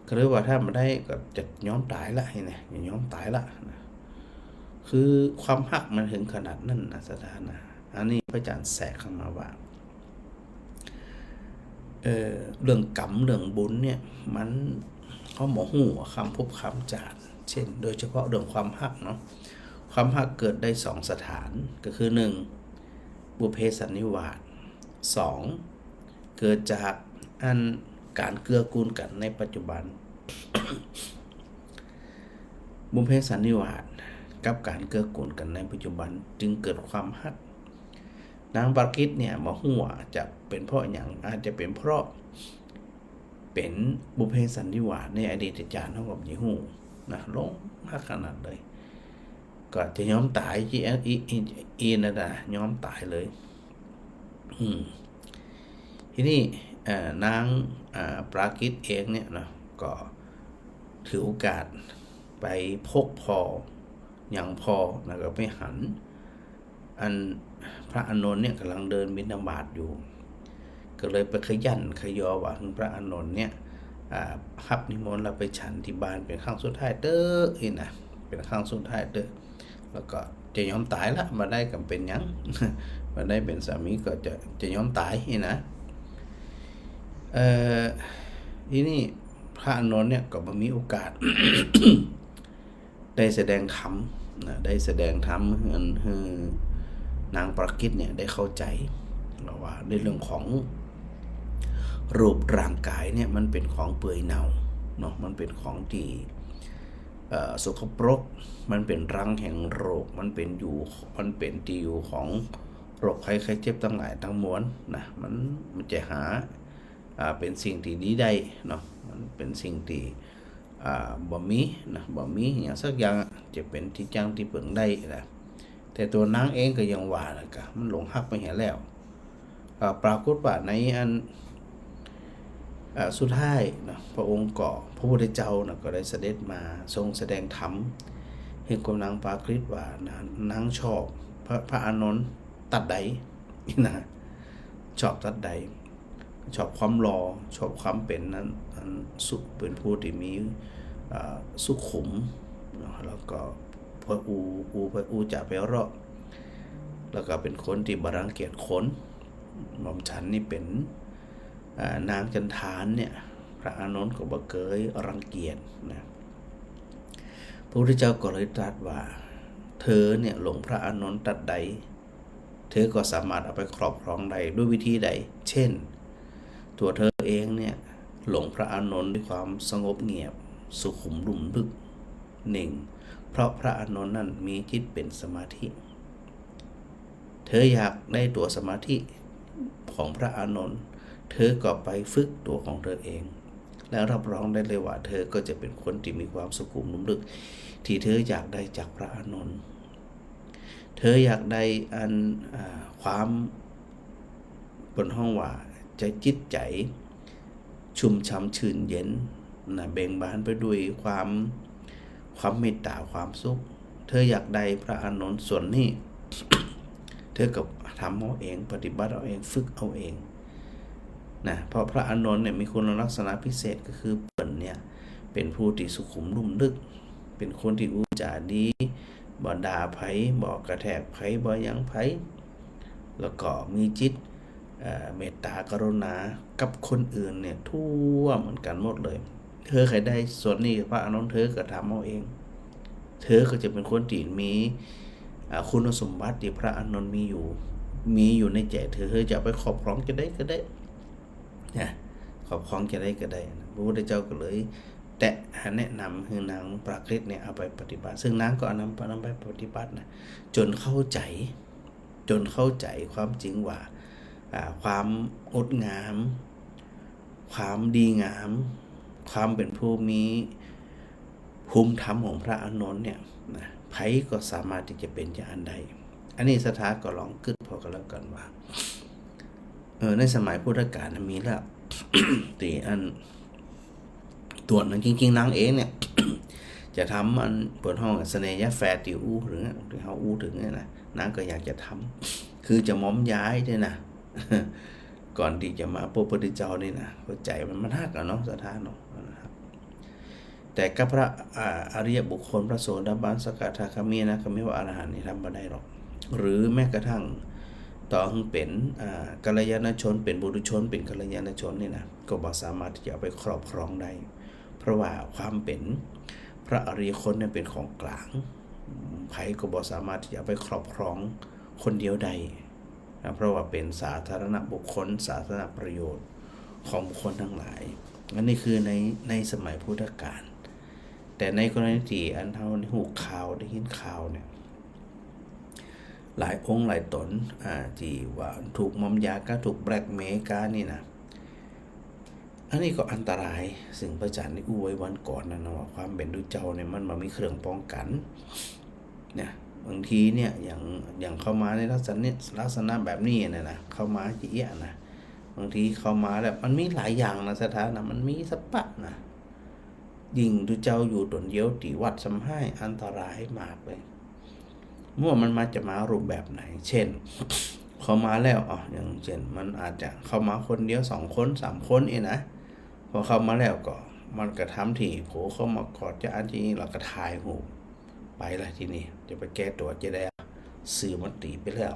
ก็เลยว่าถ้าบ่ได้ก็จะยอมต๋ายละนะ จะยอมต๋ายละนะ คือความฮักมันเถิงขนาดนั้นนะ ศรัทธานะ อันนี้พระอาจารย์แสกเข้ามาว่า เอ่อ เรื่องกรรมเรื่องบุญเนี่ย มัน เฮาบ่ฮู้ว่าคำภพคำจาติ เช่น โดยเฉพาะเรื่องความฮักเนาะ ความฮักเกิดได้สองสถาน ก็คือ หนึ่ง บุพเพสันนิวาส สอง เกิดจากอันก๋านเกื้อกูลกั๋นในปัจจุบัน บุพเพสันนิวาสกับก๋านเกื้อกูลกั๋นในปัจจุบันจึงเกิดความฮัก นางปากฤตเนี่ยบ่ฮู้ว่าจะเป๋นเพราะหยัง อาจจะเป๋นเพราะเป๋นบุพเพสันนิวาสในอดีตจาติ เฮาก็บ่ฮู้นะ หลงฮักขนาดเลย ก็จะยอมต๋าย อี อี อี อีนั่นน่ะ ยอมต๋ายเลย อืม ทีนี้ เอ่อ นาง อ่า ปากฤตเองเนี่ยเนาะ ก็ถือโอกาสไปพบผ่อ ยังผ่อ แล้วก็ไปหัน อันพระอานนท์เนี่ยก่ำลังเดินบิณฑบาตอยู่ ก็เลยไปขยั้นขยอว่าหื้อพระอานนท์เนี่ย อ่า ฮับนิมนต์แล้วไปฉันตี้บ้านเป๋นครั้งสุดท้ายเต๊อะ อี้นะ เป๋นครั้งสุดท้ายเต๊อะ แล้วก็จะยอมต๋ายละ บ่ได้ก็บ่เป๋นหยัง บ่ได้เป๋นสามีก็จะ จะยอมต๋าย อี้นะ เอ่อ ทีนี้พระอานนท์เนี่ยก็บ่มีโอกาส ได้แสดงธรรมนะ ได้แสดงธรรมหื้อ หื้อนางปากฤตเนี่ยได้เข้าใจ๋ ว่าในเรื่องของรูปร่างก๋ายเนี่ยมันเป๋นของเปื่อยเน่าเนาะ มันเป๋นของตี้ เอ่อ สกปรก มันเป๋นรังแห่งโรค มันเป๋นอยู่ มันเป๋นตี้อยู่ของโรคภัยไข้เจ็บตังหลายตังมวลนะ มัน มันจะหา อ่า เป๋นสิ่งตี้ดีได้เนาะ มันเป๋นสิ่งตี้ อ่า บ่มีนะ บ่มีหยังสักอย่างอะ จะเป๋นตี้จั้งตี้เปิงได้นะ แต่ตัวนางเองก็ยังว่านะ กะมันหลงฮักไปเหียแล้ว อ่า ปรากฏว่าในอัน อ่า สุดท้ายนะ พระองค์ก็ พระพุทธเจ้านะ ก็ได้เสด็จมาทรงแสดงธรรมหื้อกับนางปากฤตว่านะ นางชอบพระ พระอานนท์ตั๊ดใดนะ ชอบตั๊ดใด ชอบความหล่อ ชอบความเป๋นนั้น อันสุ เป๋นผู้ตี้มี อ่า สุขุมเนาะ แล้วก็พออู้ อู้ อู้จ๋าไพเราะ แล้วก็เป๋นคนตี้บ่รังเกียจคน หม่อมฉันนี่เป๋น อ่า นางจันทานเนี่ย พระอานนท์ก็บ่เกยรังเกียจนะ พระพุทธเจ้าก็เลยตรัสว่า เธอเนี่ยหลงพระอานนท์ตั๊ดใด เธอก็สามารถเอาไปครอบครองได้ด้วยวิธีใด เช่น ตัวเธอเองเนี่ยหลงพระอานนท์ด้วยความสงบเงียบ สุขุมลุ่มลึก หนึ่ง เพราะพระอานนท์นั่นมีจิตเป๋นสมาธิ เธออยากได้ตั๋วสมาธิของพระอานนท์ เธอก็ไปฝึกตั๋วของเธอเอง และรับรองได้เลยว่าเธอก็จะเป๋นคนตี้มีความสุขุมลุ่มลึก ตี้เธออยากได้จากพระอานนท์ เธออยากได้อัน อ่า ความ เปิ้นฮ้องว่าจะจิตใจ๋ชุ่มช่ำชื่นเย็นนะ เบ่งบานไปด้วยความ ความเมตต๋า ความสุข เธออยากได้พระอานนท์ส่วนนี้ เธอก็ทำเอาเอง ปฏิบัติเอาเอง ฝึกเอาเองนะ เพราะพระอานนท์เนี่ยมีคุณลักษณะพิเศษก็คือเปิ้นเนี่ยเป๋นผู้ตี้สุขุมลุ่มลึก เป๋นคนตี้อู้จ๋าดี บ่ด่าใผ บ่กระแทกใผ บ่หยังใผ แล้วก็มีจิต เอ่อ เมตตากรุณากับคนอื่นเนี่ยทั่วเหมือนกั๋นหมดเลย เธอใค่ได้ส่วนนี้ พระอานนท์ เธอก็ทำเอาเอง เธอก็จะเป๋นคนตี้มี อ่า คุณสมบัติตี้พระอานนท์มีอยู่ มีอยู่ในใจ๋เธอ เธอจะเอาไปครอบครองจะใดก็ได้ นะ ครอบครองจะใดก็ได้นะ พระพุทธเจ้าก็เลยแตะ แนะนำหื้อนางปรากฤตเนี่ยเอาไปปฏิบัติ ซึ่งนางก็เอานำ นำไปปฏิบัตินะ จ๋นเข้าใจ๋ จ๋นเข้าใจ๋ความจริงว่า อ่า ความงดงาม ความดีงาม ความเป๋นผู้มีภูมิธรรมของพระอานนท์เนี่ยนะ ใผก็สามารถตี้จะเป๋นจาอั้นได้ อันนี้ศรัทธาก็ลองกึ๊ดผ่อกั๋นแล้วกั๋นว่า เออ ในสมัยพุทธกาลน่ะมีแล้ว ตี้อัน ตั๋วนั้นจริงๆ นางเองเนี่ย จะทำอันเปิ้นฮ้องเสน่หยาแฝดตี้อู้เถิงอะ ตี้เฮาอู้เถิงเนี่ยนะ นางก็อยากจะทำ คือจะม้อมย้ายเนี่ยนะ ก่อนตี้จะมาพบพระพุทธเจ้านี่นะ หัวใจ๋มัน มันฮักอะเนาะ ศรัทธาเนาะ มันฮัก แต่กับพระ อ่า อริยบุคคล พระโสดาบัน สกทาคามี อนาคามี พระอรหันต์นี่ทำบ่ได้หรอก หรือแม้กระทั่งต่อหื้อเป๋น อ่า กัลยาณชน เป๋นปุถุชน เป๋นกัลยาณชนนี่นะ ก็บ่สามารถตี้จะเอาไปครอบครองได้ เพราะว่าความเป๋นพระอริยคนเนี่ยเป๋นของกลาง ใผก็บ่สามารถตี้จะเอาไปครอบครองคนเดียวได้ นะ เพราะว่าเป๋นสาธารณบุคคล สาธารณประโยชน์ของบุคคลตังหลาย อันนี้คือใน ในสมัยพุทธกาล แต่ในกรณีตี้อันเฮาได้ฮู้ข่าว ได้ยินข่าวเนี่ย หลายองค์หลายต๋น อ่า ตี้ว่าถูกมอมยาก้า ถูกแบล็กเมย์ก้านี่นะ อันนี้ก็อันตราย ซึ่งพระอาจารย์ได้อู้ไว้วันก่อนนะเนาะ ว่าความเป๋นตุ๊เจ้าเนี่ยมันบ่มีเครื่องป้องกั๋น นะ บางทีเนี่ย อย่าง อย่างเข้ามาในลักษณะ ลักษณะแบบนี้เนี่ยนะ เข้ามาจะเอี้ยนะ บางทีเข้ามาแล้ว มันมีหลายอย่างนะ ศรัทธานะ มันมีสะปะนะ ยิ่งตุ๊เจ้าอยู่ต๋นเดียวตี้วัดซ้ำฮ้าย อันตรายมากเลย บ่ว่ามันมา จะมารูปแบบไหน เช่น เข้ามาแล้ว อ่ะ อย่างเช่น มันอาจจะเข้ามาคนเดียว สองคน สามคนเองนะ พอเข้ามาแล้วก็ มันก็ทำตี้ โผล่เข้ามากอดจะอันตี้นี่ แล้วก็ถ่ายรูปไปละ ตี้นี่จะไปแก้ตั๋วจะใด สื่อมันตี๋ไปแล้ว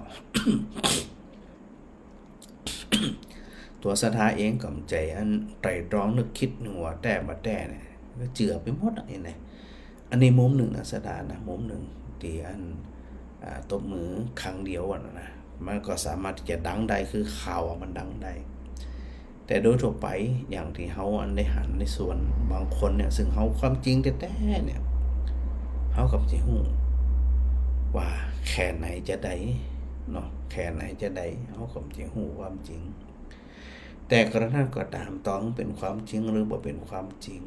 ตั๋วศรัทธาเองก็บ่ใจ้อันไตร่ตรองนึกกึ๊ดนึ่งว่าแต๊บ่แต๊เนี่ย ก็เจื้อไปหมดอะนี่นะ อันนี้มุมนึ่งนะศรัทธานะ มุมนึ่งตี้อัน อ่า ตบมือครั้งเดียวอะนะ มันก็สามารถตี้จะดังได้ คือข่าวอะมันดังได้ แต่โดยทั่วไปอย่างตี้เฮาอันได้หันในส่วนบางคนเนี่ย ซึ่งเฮาความจริงแต๊ๆ เนี่ย เฮาก็บ่ใจ้ฮู้ว่าแค่ไหนจะใดเนาะ แค่ไหนจะใด เฮาก็บ่ใจ้ฮู้ความจริง แต่กระนั้นก็ต๋าม ต่อหื้อเป๋นความจริงหรือบ่เป๋นความจริง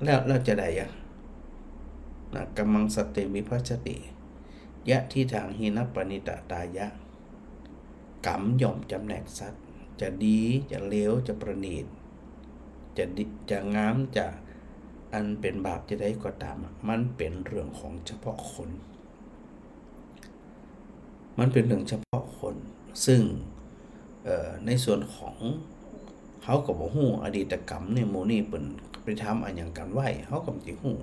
แล้ว แล้วจะใดอะ นะ กัมมัง สัตเต วิภัชชติ ยะทิฏฐัง หินปะเนตะตายะ กรรมย่อมจ๋ำแนกสัตว์ จะดี จะเลว จะประณีต จะดี จะงาม จะอันเป๋นบาปจะใดก็ต๋ามอะ มันเป๋นเรื่องของเฉพาะคน มันเป๋นเรื่องเฉพาะคน ซึ่ง เอ่อ ในส่วนของ เฮาก็บ่ฮู้อดีตกรรมเนี่ย หมู่นี้เปิ้นไปทำอะหยังกั๋นไว้ เฮาก็บ่ฮู้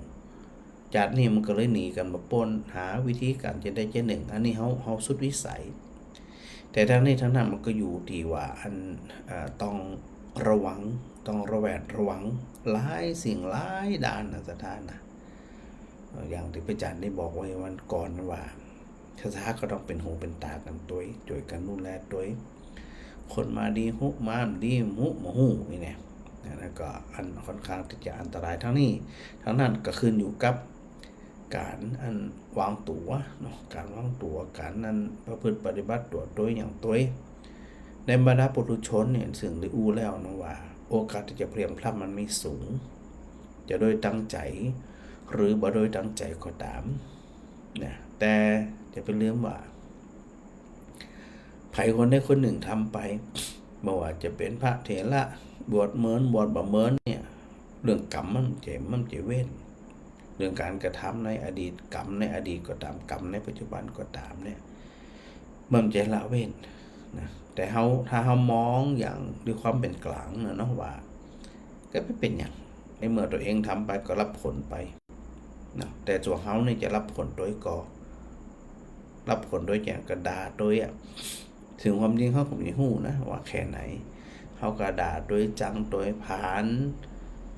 จาตินี้มันก็เลยหนีกั๋นบ่ป๊น หาวิธีก๋านจะใดจะนึ่ง อันนี้เฮา เฮาสุดวิสัย แต่ตังนี้ตังนั้นมันก็อยู่ตี้ว่าอัน เอ่อ ต้องระวัง ต้องระแวดระวังหลายสิ่งหลายด้านนะศรัทธานะ เอ่อ อย่างตี้พระอาจารย์ได้บอกไว้วันก่อนว่า ศรัทธาก็ต้องเป๋นหูเป๋นต๋ากั๋นตวย จ้วยกั๋นดูแลตวย คนมาดีฮู้ มาบ่ดีฮู้ บ่ฮู้นี่แหละ แล้วก็อันค่อนข้างตี้จะอันตราย ตังนี้ตังนั้นก็ขึ้นอยู่กับก๋านอันวางตั๋วเนาะ ก๋านวางตั๋ว ก๋านอันประพฤติปฏิบัติตั๋วตวยอย่างตวย ในบรรดาปุถุชนเนี่ย ซึ่งได้อู้แล้วเนาะว่า โอกาสตี้จะเพลียงพล้ำมันมีสูง จะโดยตั้งใจ๋ หรือบ่โดยตั้งใจ๋ก็ต๋าม นะ แต่จะไปลืมว่า ใผคนใดคนนึ่งทำไป บ่ว่าจะเป๋นพระเถระ บวชเมิน บวชบ่เมินเนี่ย เรื่องกรรมมันบ่ใจ้ มันบ่ใจ้เว้น เรื่องก๋านกระทำในอดีต กรรมในอดีตก็ต๋าม กรรมในปัจจุบันก็ต๋ามเนี่ย มันบ่ใจ้ละเว้นนะ แต่เฮา ถ้าเฮามองอย่างด้วยความเป๋นกลางนะเนาะว่า ก็บ่เป๋นหยัง ในเมื่อตั๋วเองทำไปก็รับผลไป เนาะ แต่ตั๋วเฮานี่จะฮับผลโดยก่อ ฮับผลโดยอย่างกะด่าโดยอะ เถิงความจริงเฮาก็บ่ฮู้นะว่าแค่ไหน เฮาก็ด่าโดยจังโดยผาน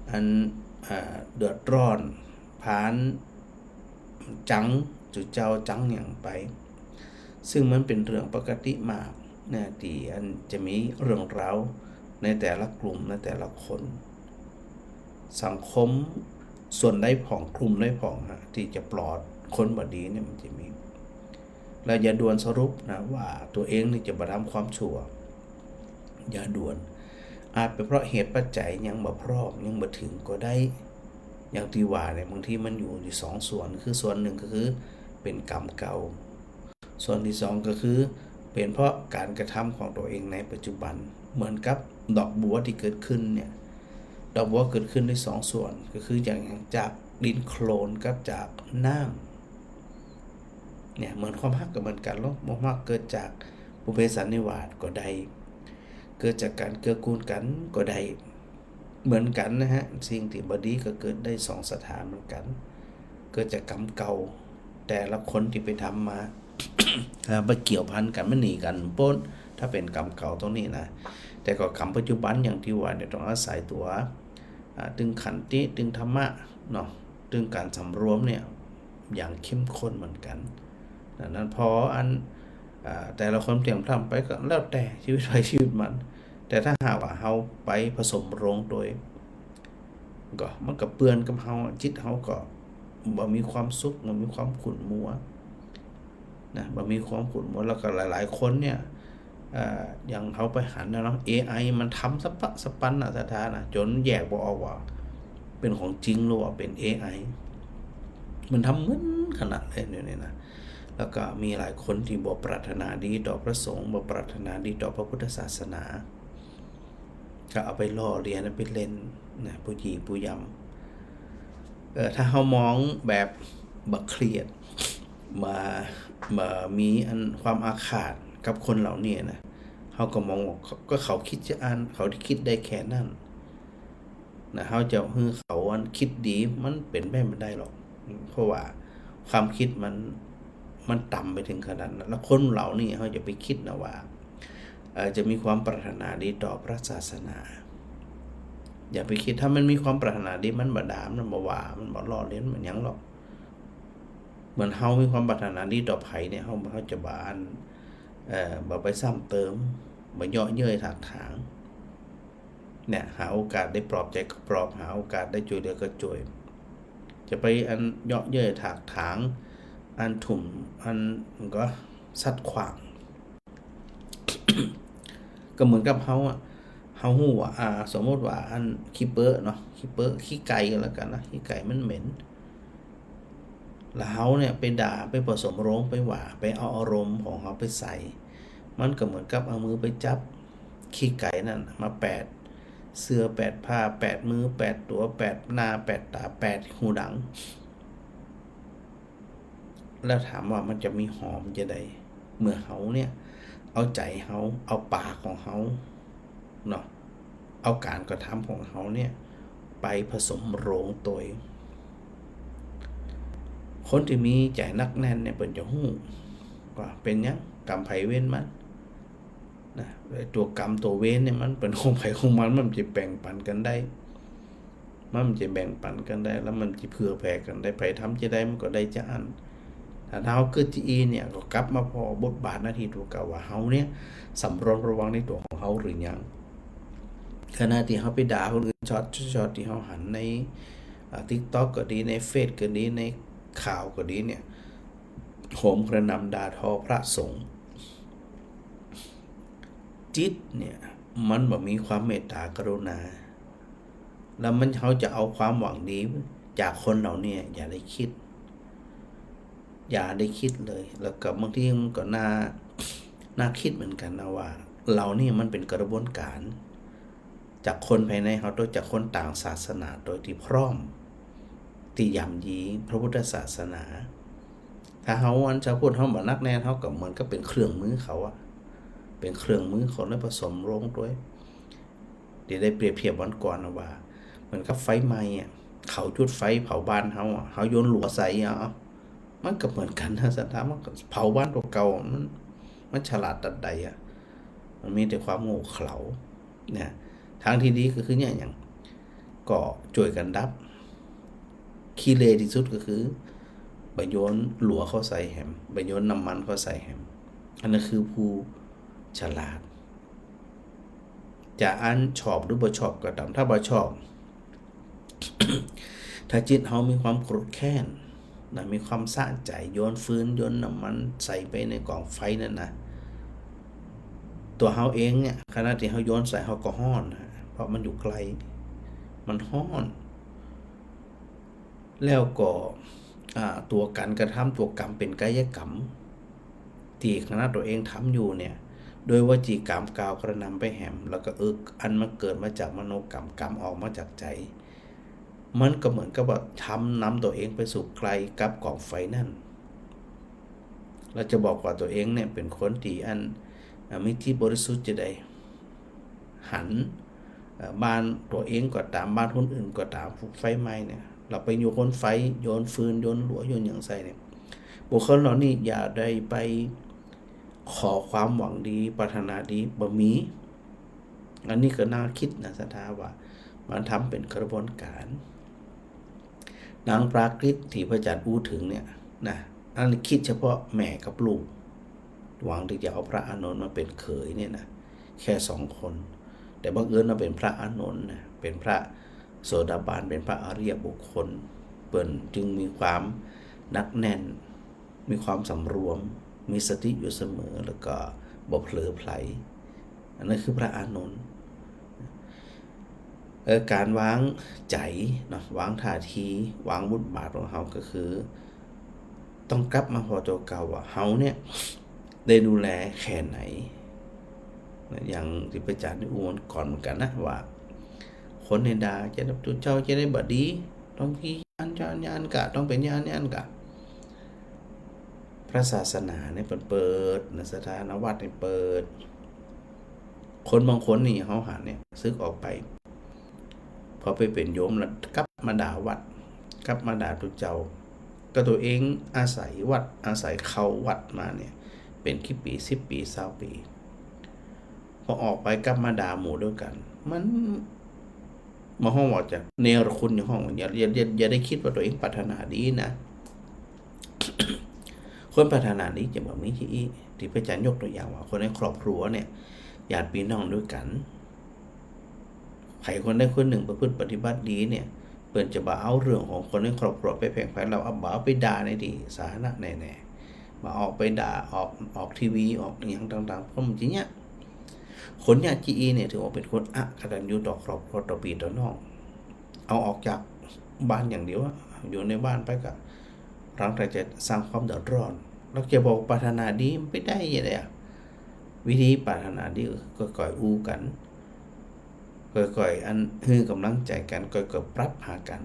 อัน เอ่อ เดือดร้อน ผานจัง จุเจ้าจังหยังไป ซึ่งมันเป๋นเรื่องปกติมากนะ ตี้อันจะมีเรื่องราวในแต่ละกลุ่ม ในแต่ละคน สังคมส่วนใดพ่อง กลุ่มใดพ่องฮะ ตี้จะปลอดคนบ่ดีเนี่ยมันจะมี แล้วอย่าด่วนสรุปนะว่าตั๋วเองนี่จะบ่ทำความชั่ว อย่าด่วน อาจเป๋นเพราะเหตุปัจจัยยังบ่พร้อม ยังบ่เถิงก็ได้ อย่างตี้ว่าเนี่ย บางทีมันอยู่ อยู่สองส่วน คือส่วนนึ่งก็คือเป๋นกรรมเก่า ส่วนตี้สองก็คือเป๋นเพราะก๋านกระทำของตั๋วเองในปัจจุบัน เหมือนกับดอกบัวตี้เกิดขึ้นเนี่ย ดอกบัวเกิดขึ้นได้สองส่วน ก็คืออย่าง อย่างจากดินโคลนกับจากน้ำ เนี่ย เหมือนความฮักก็เหมือนกั๋นลอ ความฮักเกิดจากปุพเพสันนิวาสก็ได้ เกิดจากก๋านเกื้อกูลกั๋นก็ได้ เหมือนกั๋นนะฮะ สิ่งตี้บ่ดีก็เกิดได้สองสถานเหมือนกั๋น เกิดจากกรรมเก่า แต่ละคนตี้ไปทำมา แล้วไปเกี่ยวพันกั๋น มันหนีกั๋นบ่ป๊น ถ้าเป๋นกรรมเก่าตรงนี้นะ แต่ก็กรรมปัจจุบันอย่างตี้ว่าเนี่ย ต้องอาศัยตั๋ว อ่า ตึงขันติ ตึงธรรมะเนาะ ตึงก๋านสำรวมเนี่ย อย่างเข้มข้นเหมือนกั๋น ดังนั้นพออัน อ่า แต่ละคนเตรียมทำไปก็แล้วแต่ชีวิตใผชีวิตมัน แต่ถ้าหากว่าเฮาไปผสมโรงโดย ก็มันก็เปื้อนกับเฮา จิตเฮาก็บ่มีความสุข บ่มีความขุ่นมัวนะ บ่มีความขุ่นมัว แล้วก็หลายๆ คนเนี่ย เอ่อ อย่างเฮาไปหันนะเนาะ เอไอมันทำสะปะสะปันน่ะ ศรัทธานะ จ๋นแยกบ่ออกว่าเป๋นของจริงหรือว่าเป๋นเอไอ มันทำเหมือนขนาดเลยเดี๋ยวนี้นะ แล้วก็มีหลายคนตี้บ่ปรารถนาดีต่อพระสงฆ์ บ่ปรารถนาดีต่อพระพุทธศาสนา ก็เอาไปล้อเลียน เอาไปเล่นนะ ปู้ยี่ปู้ยำ เอ่อ ถ้าเฮามองแบบบ่เครียด บ่ บ่มีอันความอาฆาตกับคนเหล่านี้นะ เฮาก็มองว่า ก็เขาคิดจะอั้น เขาได้คิดได้แค่นั้นนะ เฮาจะหื้อเขาอันคิดดี มันเป๋นไปบ่ได้หรอก เพราะว่าความคิดมัน มันต่ำไปเถิงขนาดนั้น แล้วคนเหล่านี้เฮาอย่าไปคิดนะว่า เอ่อ จะมีความปรารถนาดีต่อพระศาสนา อย่าไปคิด ถ้ามันมีความปรารถนาดี มันบ่ด่า มันบ่ว่า มันบ่ล้อเลียน มันหยังหรอก เหมือนเฮามีความปรารถนาดีต่อใผเนี่ย เฮา เฮาจะบ่อัน เอ่อ บ่ไปซ้ำเติม บ่เยาะเย้ยถากถาง เนี่ย หาโอกาสได้ปลอบใจ๋ก็ปลอบ หาโอกาสได้จ้วยเหลือก็จ้วย จะไปอันเยาะเย้ยถากถาง อันทุ่ม อันก็สัดขว้าง ก็เหมือนกับเฮาอะ เฮาฮู้ว่า อ่า สมมุติว่าอันขี้เปื้อเนาะ ขี้เปื้อ ขี้ไก่ก็แล้วกั๋นนะ ขี้ไก่มันเหม็น แล้วเฮาเนี่ยไปด่า ไปผสมโรง ไปว่า ไปเอาอารมณ์ของเฮาไปใส่ มันก็เหมือนกับเอามือไปจับขี้ไก่นั่นมาแปด เสื้อแปดผ้า แปดมือ แปดตั๋ว แปดหน้า แปดต๋า แปดหูดัง แล้วถามว่ามันจะมีหอมจะใด เมื่อเฮาเนี่ย เอาใจ๋เฮา เอาปากของเฮาเนาะ เอาก๋านกระทำของเฮาเนี่ย ไปผสมโรงตวย คนตี้มีใจ๋หนักแน่นเนี่ย เปิ้นจะฮู้ว่าเป๋นหยัง กรรมใผเวรมัน นะ ไอ้ตั๋วกรรมตั๋วเวรเนี่ย มันเป๋นของใผของมัน มันจะแบ่งปั๋นกั๋นได้ มันจะแบ่งปั๋นกั๋นได้ แล้วมันจะเผื่อแผ่กั๋นได้ ใผทำจะใดมันก็ได้จาอั้น ถ้าเฮาเกิดจะอี้เนี่ย ก็กลับมาผ่อบทบาทหน้าตี้ตั๋วเก่าว่าเฮาเนี่ย สำรวมระวังในตั๋วของเฮาหรือยัง ขณะตี้เฮาไปด่าคนอื่น ช็อต ช็อตตี้เฮาหันใน อ่า ติ๊กต็อกก็ดี ในเฟซก็ดี ในข่าวก็ดีเนี่ย โหมกระหน่ำด่าทอพระสงฆ์ จิตเนี่ย มันบ่มีความเมตตากรุณา แล้วมัน เฮาจะเอาความหวังดีจากคนเหล่านี้ อย่าได้คิด อย่าได้คิดเลย แล้วก็บางทีมันก็น่า น่าคิดเหมือนกั๋นนะว่า เหล่านี้มันเป๋นกระบวนก๋าน จากคนภายในเฮา โดยจากคนต่างศาสนา โดยตี้พร้อมตี้ย่ำยีพระพุทธศาสนา ถ้าเฮาอันชาวพุทธเฮาบ่หนักแน่น เฮาก็เหมือนกับเป๋นเครื่องมือเขาอะ เป๋นเครื่องมือเขา แล้วผสมโรงตวย ตี้ได้เปรียบเทียบวันก่อนนะว่า เหมือนกับไฟไหม้อะ เขาจุดไฟเผาบ้านเฮาอะ เฮาโยนหลัวใส่อะ มันก็เหมือนกั๋นนะ ศรัทธา มันก็เผาบ้านตั๋วเก่าอะ มัน มันฉลาดตัดใดอะ มันมีแต่ความโง่เขลา นะ ทางตี้ดีก็คือเนี่ย หยัง ก็จ้วยกั๋นดับ ขี้เลวตี้สุดก็คือ บ่โยนหลัวเข้าใส่แหม บ่โยนน้ำมันเข้าใส่แหม อันนั้นคือผู้ฉลาด จะอันชอบหรือบ่ชอบก็ต๋าม ถ้าบ่ชอบ ถ้าจิตเฮามีความโกรธแค้นนะ มีความสะใจ๋ โยนฟืน โยนน้ำมันใส่ไปในก๋องไฟนั่นนะ ตั๋วเฮาเองเนี่ย ขณะตี้เฮาโยนใส่ เฮาก็ฮ้อนนะ เพราะมันอยู่ใก้ มันฮ้อน แล้วก็ อ่า ตั๋วก๋านกระทำ ตั๋วกรรมเป๋นกายกรรม ตี้ขณะตั๋วเองทำอยู่เนี่ย โดยวจีกรรมกล่าวกระนำไปแหม แล้วก็ เออ อันมันเกิดมาจากมโนกรรม กรรมออกมาจากใจ๋ มันก็เหมือนกับว่าทำนำตั๋วเองไปสู่ใก้กับก๋องไฟนั่น แล้วจะบอกว่าตั๋วเองเนี่ยเป๋นคนตี้อัน อ่า มีจิตบริสุทธิ์จะใด หัน เอ่อ บ้านตั๋วเองก็ต๋าม บ้านคนอื่นก็ต๋าม ถูกไฟไหม้เนี่ย เฮาไปโยนไฟ โยนฟืน โยนหลัว โยนหยังใส่เนี่ย บุคคลเหล่านี้อย่าได้ไปขอความหวังดี ปรารถนาดี บ่มี อันนี้ก็น่าคิดนะ ศรัทธา ว่ามันทำเป๋นกระบวนก๋าน นางปรากฤตตี้พระอาจ๋ารย์อู้เถิงเนี่ยนะ อันนี้คิดเฉพาะแม่กับลูก หวังตี้จะเอาพระอานนท์มาเป๋นเขยเนี่ยนะ แค่สองคน แต่บังเอิญว่าเป๋นพระอานนท์นะ เป๋นพระโสดาบัน เป๋นพระอริยบุคคล เปิ้นจึงมีความหนักแน่น มีความสำรวม มีสติอยู่เสมอ แล้วก็บ่เผลอไผล อันนั้นคือพระอานนท์ เอ่อ ก๋านวางใจ๋เนาะ วางท่าที วางบทบาทของเฮาก็คือ ต้องกลับมาผ่อตั๋วเก่าว่าเฮาเนี่ยได้ดูแลแค่ไหนนะ อย่างตี้พระอาจ๋ารย์ได้อู้วันก่อนเหมือนกั๋นนะ ว่าคนในด่าจะ ตุ๊เจ้าจะได้บ่ดี ต้องขี้ อันจะอันอย่างอั้นกะ ต้องเป๋นอย่างอั้นอย่างอั้นกะ พระศาสนาเนี่ยเปิ้นเปิดนะ ศรัทธา วัดเนี่ยเปิด คนบางคนนี่เฮาหันเนี่ย สึกออกไป พอไปเป๋นโยมแล้วกลับมาด่าวัด กลับมาด่าตุ๊เจ้า ก็ตั๋วเองอาศัยวัด อาศัยเข้าวัดมาเนี่ย เป๋นกี่ปี๋ สิบปี๋ ซาวปี๋ พอออกไปกลับมาด่าหมู่ตวยกั๋น มัน บ่ฮ้องว่าจะเนรคุณ อย่าฮ้อง อย่า อย่า อย่า อย่าได้กึ๊ดว่าตั๋วเองปรารถนาดีนะ คนปรารถนาดีจะบ่มีตี้อี้ ตี้พระอาจ๋ารย์ยกตั๋วอย่างว่า คนในครอบครัวเนี่ย ญาติปี้น้องตวยกั๋น ใผคนใดคนนึ่งประพฤติปฏิบัติดีเนี่ย เปิ้นจะบ่เอาเรื่องของคนในครอบครัวไปแผงไพร่เล่า เอา บ่เอาไปด่าในตี้สาธารณะแน่ๆ บ่ออกไปด่า ออก ออกทีวี ออกอะหยังต่างๆ เพราะมันจะเยียะ คนเยียะตี้อี้เนี่ย ถือว่าเป๋นคนอกตัญญูต่อครอบครัว ต่อปี้ต่อน้อง เอาออกจากบ้านอย่างเดียวอะ อยู่ในบ้านไปก็ หลังแต่จะสร้างความเดือดร้อน แล้วจะบอกปรารถนาดีมันไปได้ยังไงอะ วิธีปรารถนาดีก็ค่อยอู้กั๋น ค่อยๆ อันหื้อก๋ำลังใจ๋กั๋น ค่อยๆ ปรับหากั๋น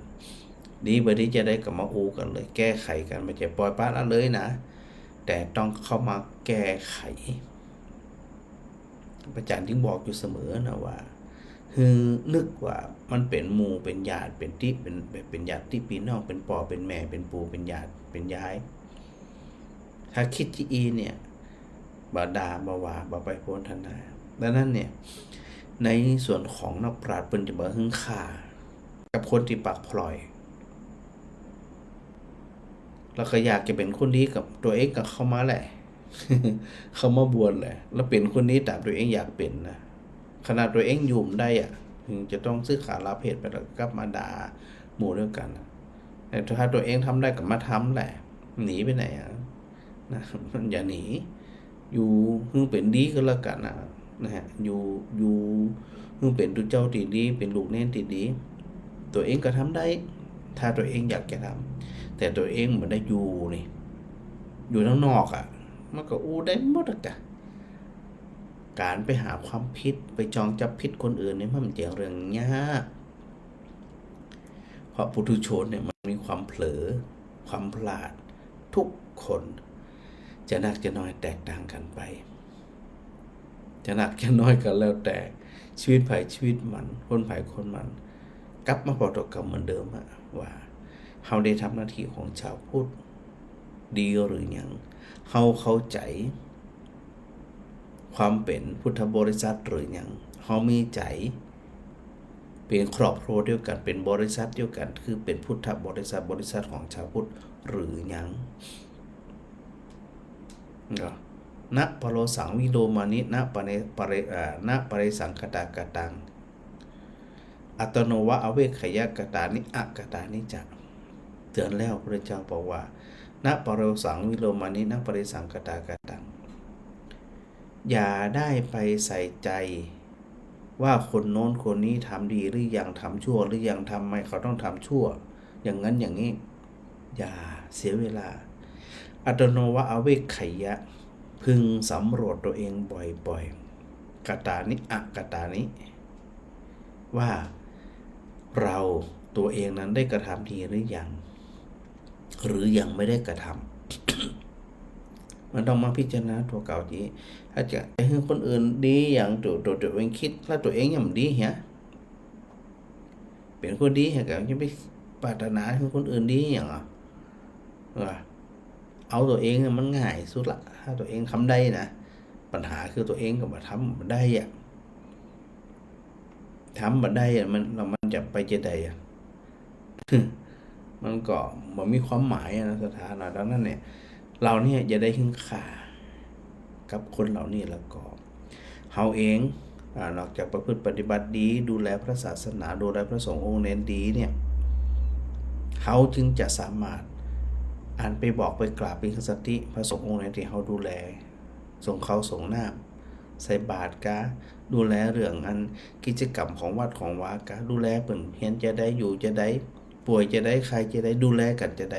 ดีบ่ดีจะได้ก็มาอู้กั๋นเลย แก้ไขกั๋น บ่ใจ้ปล่อยปละละเลยนะ แต่ต้องเข้ามาแก้ไข พระอาจ๋ารย์จึงบอกอยู่เสมอนะว่า หื้อนึกว่ามันเป๋นหมู่เป๋นญาติ เป๋นตี้ เป๋น เป๋นญาติปี้น้อง เป๋นป้อเป๋นแม่ เป๋นปู่เป๋นย่า เป๋นยาย ถ้ากึ๊ดตี้อี้เนี่ย บ่ด่า บ่ว่า บ่ไปโพรรณนา ดังนั้นเนี่ย ในส่วนของนักปราชญ์เปิ้นจะบ่หื้อค่ากับคนตี้ปากพลอย แล้วก็อยากจะเป๋นคนดีกับตั๋วเองก็เข้ามาแหละ เข้ามาบวชแหละ แล้วเป๋นคนดีต๋ามตั๋วเองอยากเป๋นนะ ขนาดตั๋วเองอยู่บ่ได้อะ ถึงจะต้องสึกขาลาเพศไปแล้วกลับมาด่าหมู่ตวยกั๋นนะ แต่ถ้าตั๋วเองทำได้ก็มาทำแหละ หนีไปไหนอะ นะ อย่าหนี อยู่หื้อเป๋นดีก็แล้วกั๋นนะ นะฮะ อยู่ อยู่หื้อเป๋นตุ๊เจ้าตี้ดี เป๋นลูกเณรตี้ดี ตั๋วเองก็ทำได้ ถ้าตั๋วเองอยากจะทำ แต่ตั๋วเองบ่ได้อยู่นี่ อยู่ตังนอกอะ มันก็อู้ได้หมดอะกะ ก๋านไปหาความผิด ไปจ้องจับผิดคนอื่นนี่มันเป๋นเรื่องยาก เพราะปุถุชนเนี่ยมันมีความเผลอ ความพลาด ทุกคน จะนักจะน้อยแตกต่างกั๋นไป จะนักจะน้อยก็แล้วแต่ ชีวิตใผชีวิตมัน คนใผคนมัน กลับมาผ่อตั๋วเก่าเหมือนเดิมฮะ ว่าเฮาได้ทำหน้าตี้ของจาวพุทธดีหรือยัง เฮาเข้าใจ๋ความเป๋นพุทธบริษัทหรือยัง เฮามีใจ๋เป๋นครอบครัวเดียวกั๋น เป๋นบริษัทเดียวกั๋น คือเป๋นพุทธบริษัท บริษัทของจาวพุทธหรือยัง เนาะ นะ ปะโรสัง วิโรมานิ นะ ปะเร ปะเร เอ่อ นะ ปะเรสัง กะตากะตัง อัตโนวะ อเวกขยะ กะตานิ อะกะตานิจะ เตื๋อนแล้ว พระพุทธเจ้าบอกว่า นะ ปะโรสัง วิโรมานิ นะ ปะเรสัง กะตากะตัง อย่าได้ไปใส่ใจ๋ว่าคนโน้นคนนี้ทำดีหรือยัง ทำชั่วหรือยัง ทำไมเขาต้องทำชั่ว อย่างนั้นอย่างนี้ อย่าเสียเวลา อัตโนวะ อเวกขยะ พึงสำรวจตัวเองบ่อยๆ กะตานิ อะกะตานิ ว่าเราตัวเองนั้นได้กระทำดีหรือยัง หรือยังไม่ได้กระทำ มันต้องมาพิจารณาตั๋วเก่าจี ถ้าจะหื้อคนอื่นดีอย่างตั๋ว ตั๋ว ตั๋วเองกึ๊ด แล้วตั๋วเองยังบ่ดีเหีย เป๋นคนดีเหีย ก็จะไปปรารถนาหื้อคนอื่นดีอย่างอ่ะ ว่า เอาตั๋วเองเนี่ยมันง่ายสุดละ ถ้าตั๋วเองทำได้นะ ปัญหาคือตั๋วเองก็บ่ทำบ่ได้อ่ะ ทำบ่ได้อะ มัน แล้วมันจะไปจะใดอะ มันก็บ่มีความหมายอะนะ ศรัทธาเนาะ ดังนั้นเนี่ย เฮาเนี่ยอย่าได้หื้อค่ากับคนเหล่านี้ แล้วก็เฮาเอง อ่า นอกจากประพฤติปฏิบัติดี ดูแลพระศาสนา ดูแลพระสงฆ์องค์เณรดีเนี่ย เฮาจึงจะสามารถ อันไปบอกไปกราบไปหื้อสติพระสงฆ์องค์เณรตี้เฮาดูแล สงข้าวสงน้ำ ใส่บาตรกา ดูแลเรื่องอันกิจกรรมของวัดของวากา ดูแลเปิ้นเฮียนจะใด อยู่จะใด ป่วยจะใด ไข้จะใด ดูแลกั๋นจะใด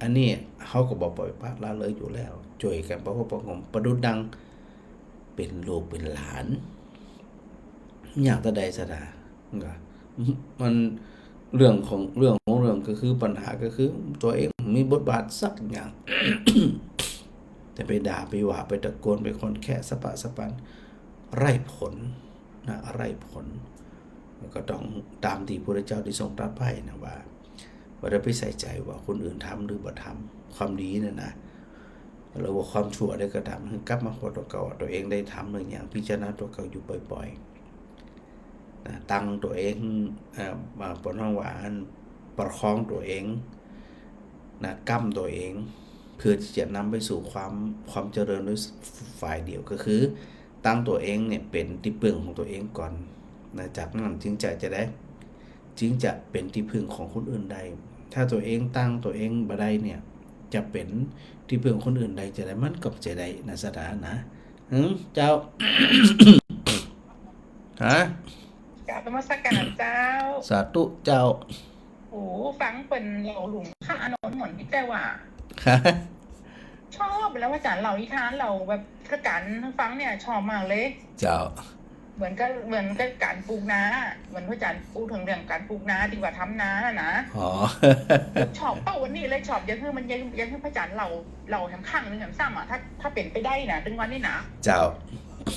อันนี้เฮาก็บ่ปล่อยปละละเลยอยู่แล้ว จ้วยกั๋นประคบประหงม ประดุจดังเป๋นลูกเป๋นหลาน อย่างตะใดศรัทธา ก็ มันเรื่องของ เรื่องของเรื่องก็คือ ปัญหาก็คือตั๋วเองมีบทบาทสักอย่าง แต่ไปด่า ไปว่า ไปตะโกน ไปค่อนแค่สะปะสะปัน ไร้ผลนะ ไร้ผล แล้วก็ต้องต๋ามตี้พระพุทธเจ้าได้ทรงตรัสไว้นะว่า บ่ได้ไปใส่ใจ๋ว่าคนอื่นทำหรือบ่ทำ ความดีเนี่ยนะ หรือว่าความชั่วได้กระทำ หื้อกลับมาผ่อตั๋วเก่า ตั๋วเองได้ทำหรือยัง พิจารณาตั๋วเก่าอยู่บ่อยๆ นะ ตั้งตั๋วเอง เอ่อ มา เปิ้นฮ้องว่าอันประคองตั๋วเองนะ ก้ำตั๋วเอง เพื่อที่จะนำไปสู่ความ ความเจริญโดยฝ่ายเดียว ก็คือตั้งตั๋วเองเนี่ยเป๋นตี้เปิ้งของตั๋วเองก่อนนะ จากนั้นจึงจะ จะใด จึงจะเป๋นตี้เปิ้งของคนอื่นได้ ถ้าตั๋วเองตั้งตั๋วเองบ่ได้เนี่ย จะเป๋นตี้เปิ้งคนอื่นได้จะใด มันก็บ่จะใดนะ ศรัทธานะ หืม เจ้า ฮะ กราบนมัสการเจ้า สาธุเจ้า โอ้ ฟังเปิ้นเล่าหลวงพ่ออานนท์หมดนี่แต่ว่า ฮะ ชอบแล้ว อาจ๋ารย์เล่านิทาน เล่าแบบ ก๋านฟังเนี่ยชอบมากเลย เจ้า เหมือนกับ เหมือนกับก๋านปลูกนา เหมือนพระอาจ๋ารย์อู้เถิงเรื่องก๋านปลูกนา ตี้ว่าทำนาน่ะนะ อ๋อ ชอบเต้าวันนี้เลย ชอบ อยากหื้อมัน อยาก อยากหื้อพระอาจ๋ารย์เล่า เล่าแหมครั้งนึ่งแหมซ้ำอะ ถ้า ถ้าเป๋นไปได้นะ ตึงวันนี้นะ เจ้า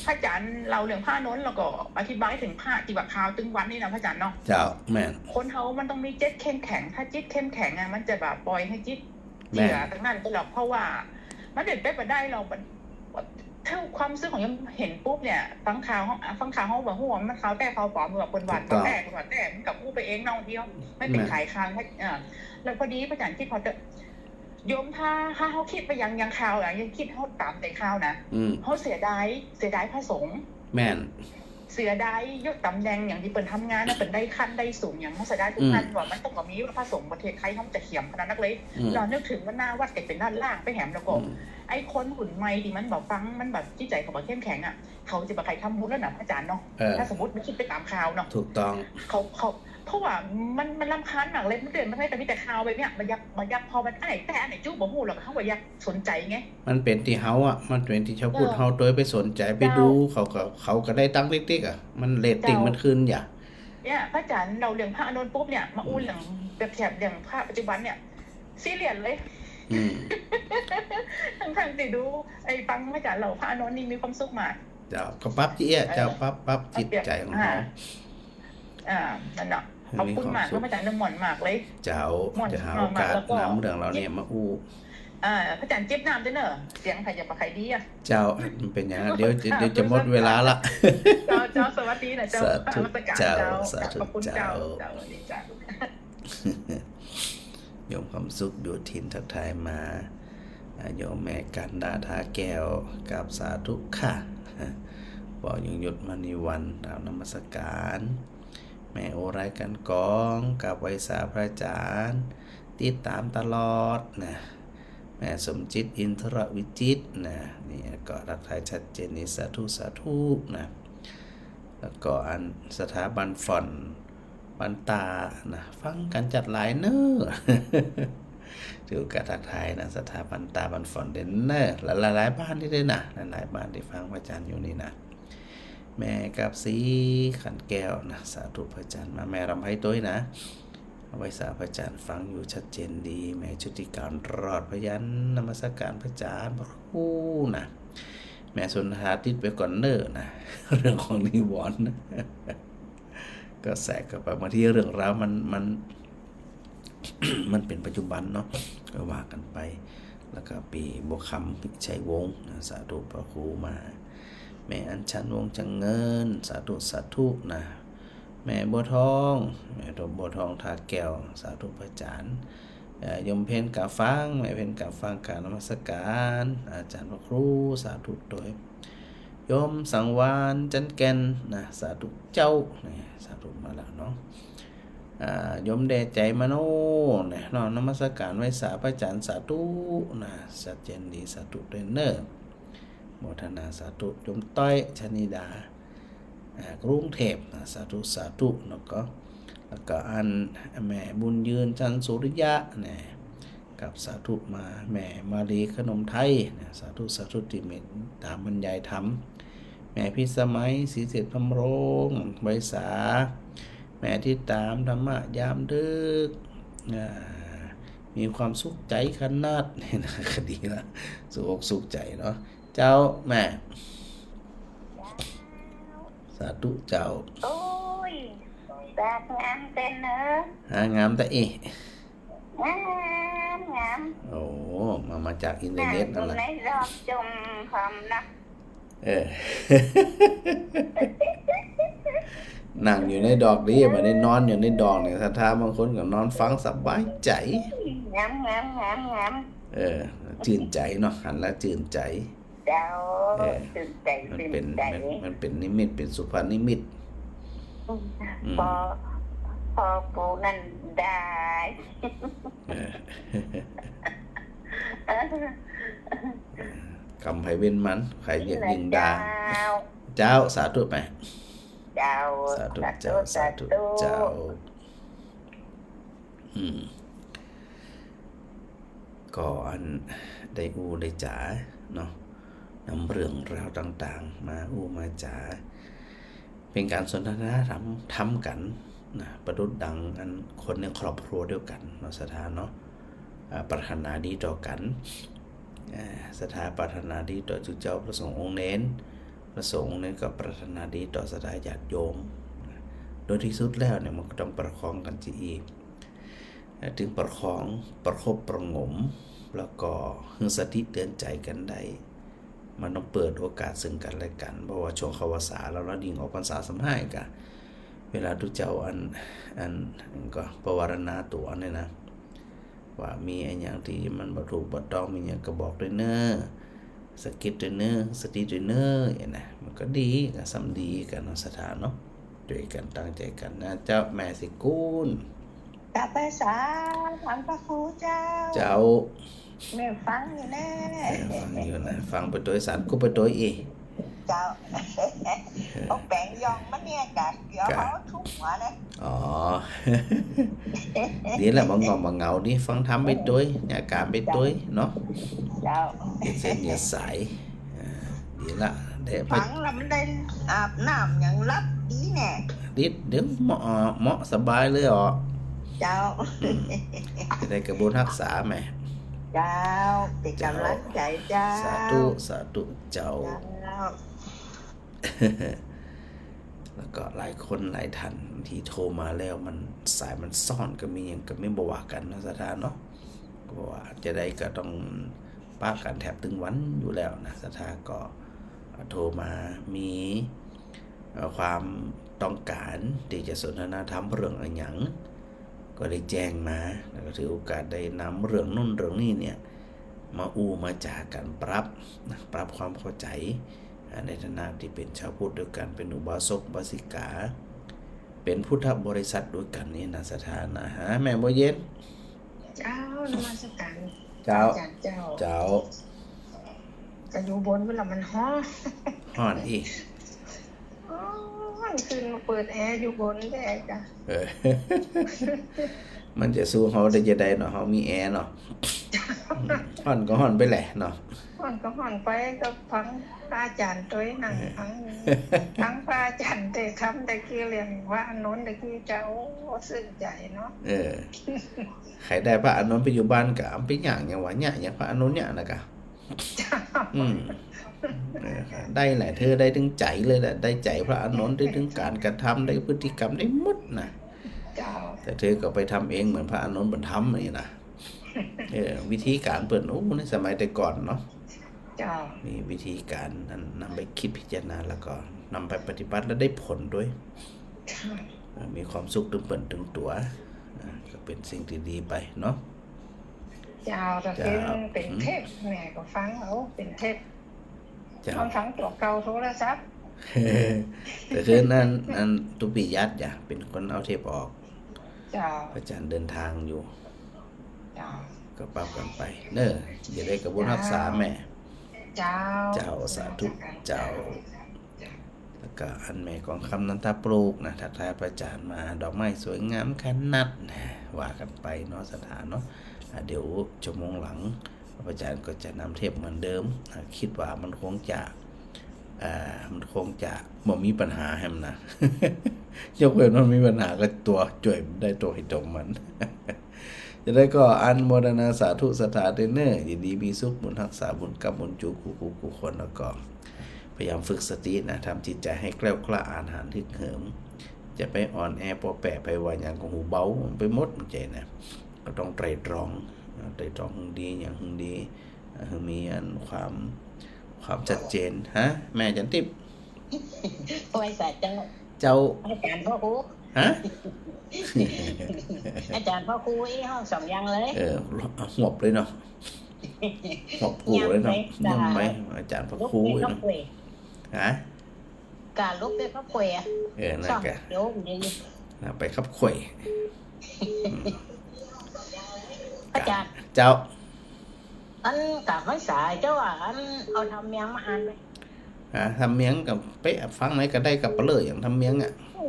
พระอาจ๋ารย์เล่าเรื่องพระอานนท์ แล้วก็อธิบายเถิงพระตี้ว่าข่าวตึงวันนี้นะ พระอาจ๋ารย์เนาะ เจ้า แม่น คนเฮามันต้องมีจิตเข้มแข็ง ถ้าจิตเข้มแข็งอะ มันจะบ่ปล่อยหื้อจิต แม่น เจือตรงนั้นไปหรอก เพราะว่ามันเป๋นไปบ่ได้ เฮามัน ถ้าความรู้สึกของโยมเห็นปุ๊บเนี่ย ฟังข่าว ฟังข่าวเฮาบ่ฮู้ว่ามันข่าวแต๊ข่าวปลอม หรือว่าเปิ้นหว่าน ถูกต้อง ข่าวแต๊ เปิ้นหว่านแต๊ มันก็อู้ไปเองเนาะ บางทีมันเป๋น แม่น ขายข่าว เออ แล้วพอดีพระอาจ๋ารย์กึ๊ด พอจะ โยม ถ้า ถ้าเฮาคิดไปอย่าง อย่างข่าวอะ ยังกึ๊ดเฮาต๋ามแต่ข่าวนะ อืม เฮาเสียดาย เสียดายพระสงฆ์ แม่น เสียดายยศต๋ำแหน่งอย่างตี้เปิ้นทำงานนะ เปิ้นได้ขั้นได้สูงอย่าง เฮาเสียดายทุก อืม ขั้น ว่ามันต้องบ่มี ว่าพระสงฆ์ประเทศไทยเฮาจะเขี้ยมขนาดนักเลย อืม เนาะ นึกเถิงว่าหน้าวัดก็เป๋นด้านล่างไปแหม แล้วก็ อืม ไอ้คนรุ่นใหม่ตี้มันบ่ฟัง มันแบบจิตใจ๋เขาบ่เข้มแข็งอะ เขาจะบ่ใค่ทำบุญแล้วนะ พระอาจ๋ารย์เนาะ เออ ถ้าสมมุติมันกึ๊ดไปต๋ามข่าวเนาะ ถูกต้อง เขา เขา เพราะว่ามัน มันรำคาญมากเลย มันเดินมาได้แต่มีแต่ข่าวแบบเนี้ย บ่อยาก บ่อยาก พอมันอันไหนแต๊อันไหนจุ๊บ่ฮู้ แล้วก็เฮาบ่อยากสนใจ๋ไง มันเป๋นตี้เฮาอะ มันเป๋นตี้ชาวพุทธ เออ เฮาโตยไปสนใจ๋ไป เจ้า ดู เขาก็ เขาก็ได้ตังค์ติ๊กๆ อะ มันเรตติ้ง เจ้า มันขึ้นอย่า เนี่ย พระอาจ๋ารย์เล่าเรื่องพระอานนท์ปุ๊บเนี่ย มาอู้ อืม เรื่องแบบแถบเรื่องพระปัจจุบันเนี่ย ซีเรียสเลย อืม ทั้งๆ ตี้ดู ไอ้ฟังพระอาจ๋ารย์เล่าพระอานนท์นี่มีความสุขมาก เจ้า ก็ปรับจิตอะ เออ เจ้า ปรับ ปรับจิตใจ๋ของเฮา อ่า อ่า นั่นน่ะ ขอบคุณมาก มีความสุข ครับอาจารย์ เรื่องม่วนมากเลย เจ้า ม่วน จะหาโอกาส มากๆ แล้วก็ นำเรื่องเหล่านี้มาอู้ อ่า พระอาจารย์จิบน้ำด้วยเนอะ เสียงใผจะบ่ใค่ดีอะ เจ้า มันเป๋นอย่างนั้น เดี๋ยว เดี๋ยวจะหมดเวลาละ เจ้า เจ้า สวัสดีนะเจ้า สาธุ นมัสการ เจ้า เจ้า สาธุ ขอบคุณเจ้า เจ้า เจ้า สวัสดีเจ้า โยมความสุขโยธินทักทายมา อ่า โยมแม่กันดา ทาแก้ว กราบสาธุค่ะ ปอ ยงยุทธ มณีวรรณ กราบนมัสการ แม่อุไร กันกอง กราบไหว้สาพระอาจารย์ ติดตามตลอดนะ แม่สมจิต อินทรวิจิตรนะ นี่ก็ทักทายชัดเจนดี สาธุ สาธุนะ แล้วก็อันสถาบันฝอน ปันตานะ ฟังกั๋นจัดหลายเน่อ ถือโอกาสทักทายนะ สถาบันตาบันฝอนเด่นเน่อ หลายๆ บ้านตี้ได้นะ หลายๆ บ้านตี้ฟังพระอาจารย์อยู่นี่นะ แม่กาบสี ขันแก้วนะ สาธุพระอาจารย์มา แม่รำไพตวยนะ ไหว้สาพระอาจารย์ฟังอยู่ชัดเจนดี แม่ชุติการ รอดพยัญชนะ นมัสการพระอาจารย์พระครูนะ แม่สุนทรา ติดไปก่อนเน่อนะ เรื่องของนิวรณ์นะ ก็แสกเข้าไป บางทีเรื่องราวมัน มัน มันเป๋นปัจจุบันเนาะ ก็ว่ากั๋นไป แล้วก็ปี้บัวคำ พิชัยวงศ์นะ สาธุพระครูมา แม่อัญชัน วงศ์จังเงิน สาธุ สาธุนะ แม่บัวทอง แม่บัวทอง ทาแก้ว สาธุพระอาจารย์ เอ่อ โยมเพ็ญ กาบฟัง แม่เพ็ญ กาบฟัง กราบนมัสการอาจารย์พระครู สาธุตวย โยมสังวาลย์ จันทร์แก่นนะ สาธุเจ้า นี่ สาธุมาแล้วเนาะ อ่า โยมแด่ใจมโนนะ น้อมนมัสการไหว้สาพระอาจารย์ สาธุนะ ชัดเจนดี สาธุตวยเน่อ โมทนาสาธุ โยมต้อย ชนิดา อ่า กรุงเทพฯนะ สาธุ สาธุ แล้วก็ แล้วก็อันแม่บุญยืน จันทร์สุริยะนะ กราบสาธุมา แม่มาลี ขนมไทยนะ สาธุ สาธุ ตี้เมตตาบรรยายธรรม แม่พิสมัย ศรีเสดบำรง ไหว้สา แม่ติดตามธรรมะยามดึก อ่า มีความสุขใจ๋ขนาด นี่นะ ก็ดีละ สุขอกสุขใจ๋เนาะ เจ้าแม่ สาธุเจ้า โอ้ย ปากงามเต้นเนอะ หางามแต่อี งาม งาม โอ้ มา มาจากอินเทอร์เน็ตนั่นแหละ นั่งอยู่ในดอกจุ่มหอมนะ เออ นั่งอยู่ในดอกดี บ่ได้นอนอยู่ในดอกเนี่ย ศรัทธาบางคนก็นอนฟังสบายใจ๋ งาม งาม งาม งาม เออ จื้นใจ๋เนาะ หันแล้วจื้นใจ๋ เจ้า เออ จื้นใจ๋ มันเป๋น จื้นใจ๋ มัน มันเป๋นนิมิต เป๋นสุภนิมิต อืม อืม ปอ ปอปู่นั่นได้ เออ กรรมใผเวรมัน ใผยิ่งด่า เจ้า เจ้า สาธุไป เจ้า สาธุ สาธุ เจ้า สาธุ สาธุ เจ้า อืม ก็อันได้อู้ได้จ๋าเนาะ นำเรื่องราวต่างๆ มาอู้มาจ๋า เป๋นก๋านสนทนาธรรม ธรรมกั๋นนะ ประดุจดังอันคนในครอบครัวเดียวกั๋นเนาะ ศรัทธาเนาะ อ่า ปรารถนาดีต่อกั๋น อ่า ศรัทธาปรารถนาดีต่อจุเจ้าพระสงฆ์องค์เณร พระสงฆ์องค์เณรก็ปรารถนาดีต่อศรัทธาญาติโยม โดยที่สุดแล้วเนี่ยมันก็ต้องประคองกั๋นจะอี้ เอ่อ จึงประคอง ประคบประหงม แล้วก็หื้อสติเตือนใจ๋กั๋นได้ มันต้องเปิดโอกาสซึ่งกั๋นและกั๋น เพราะว่าช่วงเข้าพรรษาแล้ว แล้วยิ่งออกพรรษาซ้ำฮ้ายกะ เวลาตุ๊เจ้าอัน อัน อันก็ปวารณาตั๋วเนี่ยนะ ว่ามีอะหยังตี้มันบ่ถูกบ่ต้อง มีหยังก็บอกตวยเน่อ สะกิดตวยเน่อ สติตวยเน่อ เนี่ยนะ มันก็ดี ก็ซ้ำดีกั๋นเนาะ ศรัทธาเนาะ ตวยกั๋นตั้งใจ๋กั๋นนะ เจ้าแม่ศรีกุล กราบไหว้สาธรรมพระครูเจ้า เจ้า แม่ฟังอยู่แน่ แม่ฟังอยู่นะ ฟังไปตวย สาธุไปตวยอี้ เจ้า เออ เอาแป๋งยองมาเนี่ยกะ เดี๋ยว กะ เอาทุกหัวนะ อ๋อ ดีละ บ่ง่วงบ่เหงาดี ฟังธรรมไปตวย ยามก๋านไปตวยเนาะ เจ้า เย็นเส้นเย็นสาย อ่า ดีละ ได้ไป ฟังแล้วมันได้อาบน้ำอย่างหลับดีแน่ ดี เดี๋ยวเหมาะ เหมาะสบายเลยอ๋อ เจ้า อืม จะได้กระบวนฮักษาแม่ เจ้า เป๋นก๋ำลังใจ๋เจ้า สาธุ สาธุเจ้า เจ้า แล้วก็หลายคนหลายท่าน บางทีโทรมาแล้วมัน สายมันซ้อนก็มี หยังก็มี บ่ว่ากั๋นเนาะศรัทธาเนาะ เพราะว่าจะใดก็ต้องปะกั๋นแทบตึงวันอยู่แล้วนะ ศรัทธาก็โทรมา มี เอ่อ ความต้องก๋านตี้จะสนทนาธรรมเรื่องอะหยัง ก็ได้แจ้งมา แล้วก็ถือโอกาสได้นำเรื่องโน้นเรื่องนี้เนี่ย มาอู้มาจ๋ากั๋น ปรับนะ ปรับความเข้าใจ๋ อ่า ในฐานะตี้เป๋นจาวพุทธตวยกั๋น เป๋นอุบาสกอุบาสิกา เป๋นพุทธบริษัทตวยกั๋นนี่นะศรัทธานะ ฮะ แม่บัวเย็น เจ้า นมัสก๋าน เจ้า อาจ๋ารย์เจ้า เจ้า ก็อยู่บนเวลามันฮ้อน ฮ้อนอี้ ฮ้อน ขึ้นมาเปิดแอร์อยู่บนแต๊กะ เออ มันจะสู้เฮาได้จะใดเนาะ เฮามีแอร์เนาะ ฮ้อนก็ฮ้อนไปแหละเนาะ ฮ้อนก็ฮ้อนไป ก็ฟังพระอาจ๋ารย์ตวย นั่งฟัง ฟังพระอาจ๋ารย์เตศน์ธรรมตะกี้ เรื่องพระอานนท์ตะกี้เจ้า โอ้ ซื่นใจ๋เนาะ เออ ใผได้พระอานนท์ไปอยู่บ้านก็อำไปย่างหยังวะ เยียะหยังพระอานนท์เยียะนะกะ อืม เออ ได้แหละ เธอได้ตึงใจ๋เลยแหละ ได้ใจ๋พระอานนท์ ได้ตึงก๋านกระทำ ได้พฤติกรรม ได้หมดนะ เจ้า แต่เธอก็ไปทำเองเหมือนพระอานนท์เปิ้นทำนี่นะ เออ วิธีก๋านเปิ้น โอ้ ในสมัยแต่ก่อนเนาะ เจ้า มีวิธีก๋านนั้นนำไปกึ๊ดพิจารณา แล้วก็นำไปปฏิบัติแล้วได้ผลตวย เจ้า เออ มีความสุขตึงเปิ้นตึงตั๋ว อ่า ก็เป๋นสิ่งตี้ดีไปเนาะ เจ้า แต่ เจ้า เป๋น อืม เป๋นเทศน์ แม่ก็ฟังเอา เป๋นเทศน์ เจ้า ฟังตั๋วเก่าโทรศัพท์ แต่คือนั้น นั้นตุ๊ปี้ยัดจ้ะ เป๋นคนเอาเทปออก เจ้า พระอาจ๋ารย์เดินทางอยู่ เจ้า ก็ปรับกั๋นไป เน่อ จะใดก็บุญฮักษาแม่ เจ้า เจ้า สาธุ เจ้า แล้วก็อันแม่กองคำนันทปลูกนะ ทักทายพระอาจ๋ารย์มา ดอกไม้สวยงามขนาดนะ ว่ากั๋นไปเนาะ ศรัทธาเนาะ อ่ะ เดี๋ยวชั่วโมงหลัง พระอาจ๋ารย์ก็จะนำเทปเหมือนเดิม อ่ะ กึ๊ดว่ามันคงจะ อ่า มันคงจะบ่มีปัญหาแหมนะ ยกเว้นมันมีปัญหาก็ตั๋วจ้วยได้ตั๋วใผตั๋วมัน จะใดก็อนุโมทนาสาธุศรัทธาตวยเน่อ อยู่ดีมีสุข บุญฮักษา บุญกั๊บบุญจู๋ กู้ๆ กู้คน แล้วก็พยายามฝึกสตินะ ทำจิตใจ๋หื้อแกล้วกล้า อาจหาญฮึกเหิม จะไปอ่อนแอปอแปะ ไปว่าหยังก็หูเบาไปหมด มันใจ๋นะ ก็ต้องไตร่ตรอง ไตร่ตรองหื้อดี หยังหื้อดี หื้อมีอันความ ความชัดเจน ฮะ แม่จันทิพย์ ไหว้สาเจ้า เจ้า อาจ๋ารย์พ่อครู ฮะ อาจ๋ารย์พ่อครูอี้ห้องสองอย่างเลย เออ หวบเลยเนาะ หวบกูเลยเนาะ เยี่ยมเลย เยี่ยมไหม อาจ๋ารย์พ่อครู ลุกไป เนาะ ขับเขว่ ฮะ กะลุกไปขับเขว่อะ เออ นั่นกะ เดี๋ยวมันจะ นะ ไปขับเขว่ อืม อาจ๋ารย์ เจ้า อันกะพรรษาเจ้าอะ อันเอาธรรมเมียงมาอ่านไหม ฮะ ธรรมเมียงก็ไปฟังไหนก็ได้ กับเปลออย่างธรรมเมียงอะ โอ้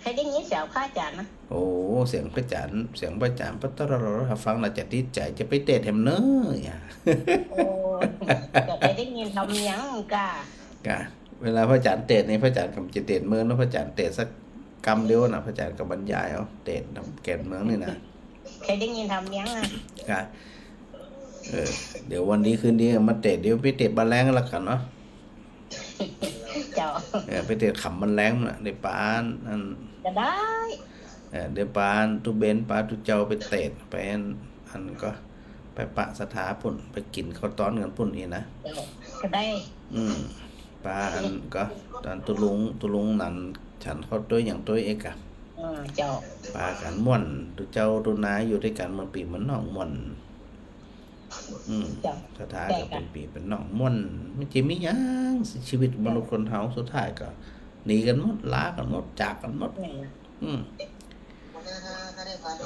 ใค่ได้ยินเสียงพระอาจ๋ารย์นะ โอ้ เสียงพระอาจ๋ารย์ เสียงพระอาจ๋ารย์ ปะตะรอรอ ถ้าฟังแล้วจะติดใจ๋ จะไปเตศน์แหมเน่อ โอ้ จะไปได้ยินธรรมเมียงกะ กะ เวลาพระอาจ๋ารย์เตศน์นี่ พระอาจ๋ารย์ก็จะเตศน์เมินเนาะ พระอาจ๋ารย์เตศน์สักกำเดียวนะ พระอาจ๋ารย์ก็บรรยายเอา เตศน์แก่นเมืองนี่นะ ใค่ได้ยินธรรมเมียงอะ กะ เออ เดี๋ยววันดีคืนดีมาเตศน์ เดี๋ยวไปเตศน์บานแลงกั๋นละกั๋นเนาะ เจ้า เออ ไปเตศน์ขำบานแลงน่ะ เดี๋ยวปาอัน ก็ได้ เออ เดี๋ยวปาอันตุ๊เบน ปาตุ๊เจ้าไปเตศน์ ไปอัน อันก็ ไปปะศรัทธาปุ้น ไปกิ๋นข้าวต้อนกั๋นปุ้นอี้นะ เจ้า ก็ได้ อืม ปาอันก็ ตอนตุ๊ลุง ตุ๊ลุงหนันฉันข้าวตวยหยังตวยเอกอะ อืม เจ้า ปากั๋นม่วน ตุ๊เจ้าตุ๊นายอยู่ตวยกั๋นเหมือนปี้เหมือนน้องม่วน อืม เจ้า ศรัทธาก็เป๋นปี้เป๋นน้องม่วน มันจะมีหยัง ชีวิตมนุษย์คนเฮาสุดท้ายก็หนีกั๋นหมด ลากั๋นหมด จากกั๋นหมด แม่น อืม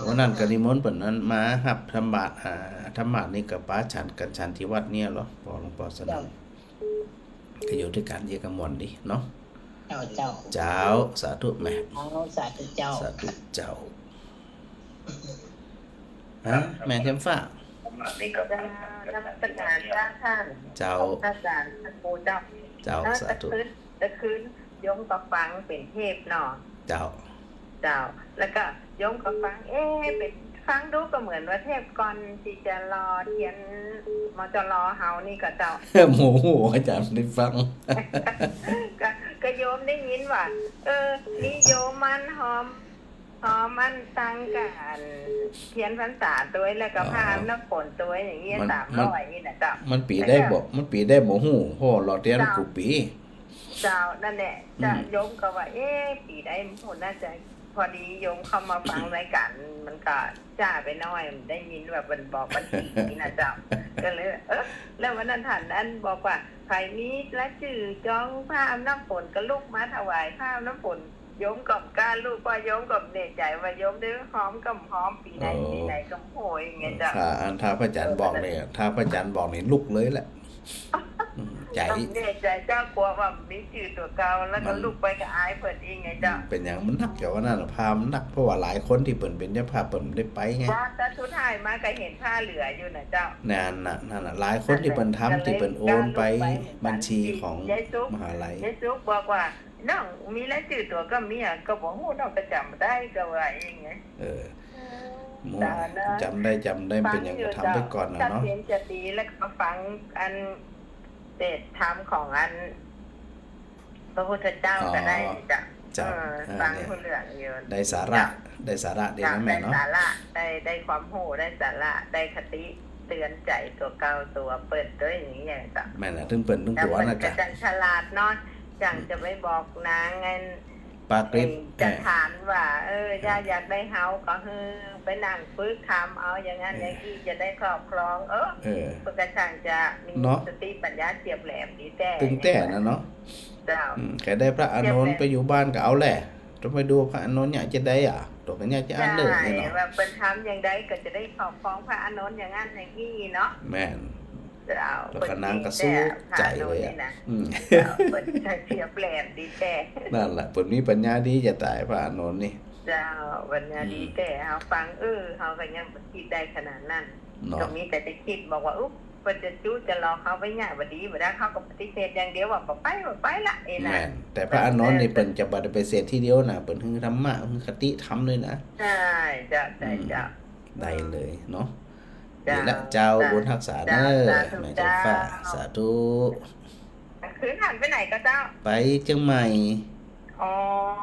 วันนั้นก็นิมนต์เปิ้นนั้นมาฮับธรรมบาตร อ่า ธรรมบาตรนี่ก็ปาฉันกั๋นฉันตี้วัดเนี่ยเหรอ ปอหลวงปอสนั่น เจ้า ก็อยู่ตวยกั๋นเยียะก็ม่วนดีเนาะ เจ้า เจ้า เจ้า สาธุแม่ เอา สาธุเจ้า สาธุเจ้า ฮะ แม่เทียมฟ้า เจ้า นมัสก๋านเจ้าค่ะ เจ้า พระอาจ๋ารย์พระครูเจ้า เจ้า แล้ว สาธุ ตะคืน ตะคืนโยมก็ฟังเป๋นเทปเนาะ เจ้า เจ้า แล้วก็โยมก็ฟัง เอ๊ะ เป๋น ฟังดูก็เหมือนว่าเทปก่อนตี้จะหล่อเตียน มจร เฮานี่ก็เจ้า โอ้โห อาจ๋ารย์ได้ฟัง ก็ ก็โยม ได้ยินว่า เออ มีโยมมันหอม หอมมันตังกับอันเทียนพรรษาตวย แล้วก็ อ๋อ ผ้าอาบน้ำฝนตวยอย่างเงี้ย มัน สามร้อย นี่นะเจ้า มันปี๋ใดบ่ มันปี๋ใดบ่ฮู้ เพราะหล่อเตียน เจ้า กู้ปี๋ เจ้า นั่นแหละ เจ้า อืม โยมก็ว่า เอ๊ะ ปี๋ใดบ่ฮู้ น่าจะ พอดีโยมเข้ามาฟังรายการ มันก็จ้าไปหน้อย ได้ยินว่ามันบอกวันที่นี่นะเจ้า ก็เลย เออ แล้ววันนั้นท่านอันบอกว่า ใผมีรายจื้อจองผ้าอาบน้ำฝนก็ลุกมาถวายผ้าอาบน้ำฝน โยมก็บ่กล้าลุก ว่าโยมก็บ่แน่ใจว่าโยมได้หอมก็บ่หอม ปี๋ใด โอ้ ปี๋ใดก็บ่ฮู้อย่างเงี้ยเจ้า ถ้า อันถ้าพระอาจารย์บอกนี่ ถ้าพระอาจารย์บอกนี่ลุกเลยแหละ อืม ใจ๋ ต้องแน่ใจเจ้า กั๋วว่ามีจื้อตั๋วเก่า แล้วก็ มัน ลุกไปก็อายเปิ้นอีกไงเจ้า อืม เป๋นหยังมันหนัก แต่ว่านั่นน่ะ ผ้ามันหนัก เพราะว่าหลายคนตี้เปิ้นเป๋นเจ้าภาพเปิ้นบ่ได้ไปไง ว่าแต่สุดท้ายมาก็เห็นผ้าเหลืออยู่นะเจ้า นั่นน่ะ นั่นน่ะ หลายคนตี้เปิ้นทำ นั่นแหละ ตี้เปิ้นโอนไป ก็เลยกล้าลุกไปเหมือนกั๋น บัญชีของ ยายสุข มหาลัย ยายสุขบอกว่า น้องมีรายจื้อตั๋วก็มีอะ ก็บ่ฮู้ น้องก็จ๋ำบ่ได้ ก็ว่าอย่างเงี้ย เออ อืม โอ้ จ๋ำได้ จ๋ำได้ เป๋นหยังก็ทำไปก่อนน่ะเนาะ ฟังอยู่เจ้า ถ้าเป๋นจะดีแล้วก็ฟังอันเตศน์ธรรมของอันพระพุทธเจ้าก็ได้เจ้า อ๋อ เจ้า เออ เออ ฟัง เนี่ย ฮู้เรื่องอยู่ ได้สาระ เจ้า ได้สาระดีนะแม่เนาะ ได้สาระ ได้ ได้ความฮู้ ได้สาระ ได้คติเตือนใจ๋ตั๋วเก่าตั๋วเปิ้นตวยอย่างเงี้ยเจ้า แม่นแหละ ถึงเปิ้น ถึงตั๋วน่ะ แล้วเปิ้นก็จั่งฉลาดเนาะ จั่งจะไปบอกนางอัน ปากริบ เอ่อ จะถามว่า เออ เออ ย่าอยากได้เฮาก็คือไปนั่งฝึกทำเอาอย่างนั้น เออ อย่างนี้จะได้ครอบครอง เออ เออ เปิ้นก็ช่างจะมี เนาะ สติปัญญาเฉียบแหลมดีแต๊ ตึงแต๊น่ะเนาะ เจ้า อืม ใผได้พระอานนท์ เฉียบแหลม ไปอยู่บ้านก็เอาแหละ ต้องไปดูพระอานนท์เนี่ยจะได้อะ ตั๋วก็เนี่ยจะอันเลิกนี่เนาะ ใจ้ ว่าเปิ้นทำอย่างใดก็จะได้ครอบครองพระอานนท์อย่างนั้นอย่างนี้เนาะ แม่น เจ้า แล้วก็นางก็สู้ใจ๋เลยอะ เปิ้นดีแต๊ พระอานนท์นี่นะ อืม เจ้า เปิ้นเฉียบแหลมดีแต๊ นั่นแหละ เปิ้นมีปัญญาดีจะต๋าย พระอานนท์นี่ เจ้า ปัญญาดีแต๊ อืม เฮาฟัง เออ เฮาก็ยังบ่คิดได้ขนาดนั้น เนาะ ก็มีแต่จะคิดบอกว่า อุ๊ย เปิ้นจะจุจะหลอกเฮาไปเนี่ย บ่ดี บ่ได้ เฮาก็ปฏิเสธอย่างเดียวว่า บ่ไป บ่ไปละ เอ้ยนะ แม่น แต่พระอานนท์นี่ เปิ้น เปิ้นจะบ่ได้ปฏิเสธทีเดียวนะ เปิ้นหื้อธรรมะ หื้อคติธรรมเลยนะ ใจ้ เจ้า ใจ้ อืม เจ้า ได้เลยเนาะ เจ้า ดีละเจ้า สา บุญฮักษาเน่อ เจ้า สาธุ แม่ใจ๋ฟ้า เจ้า สาธุ คืนหันไปไหนก็เจ้า ไปเจียงใหม่ อ๋อ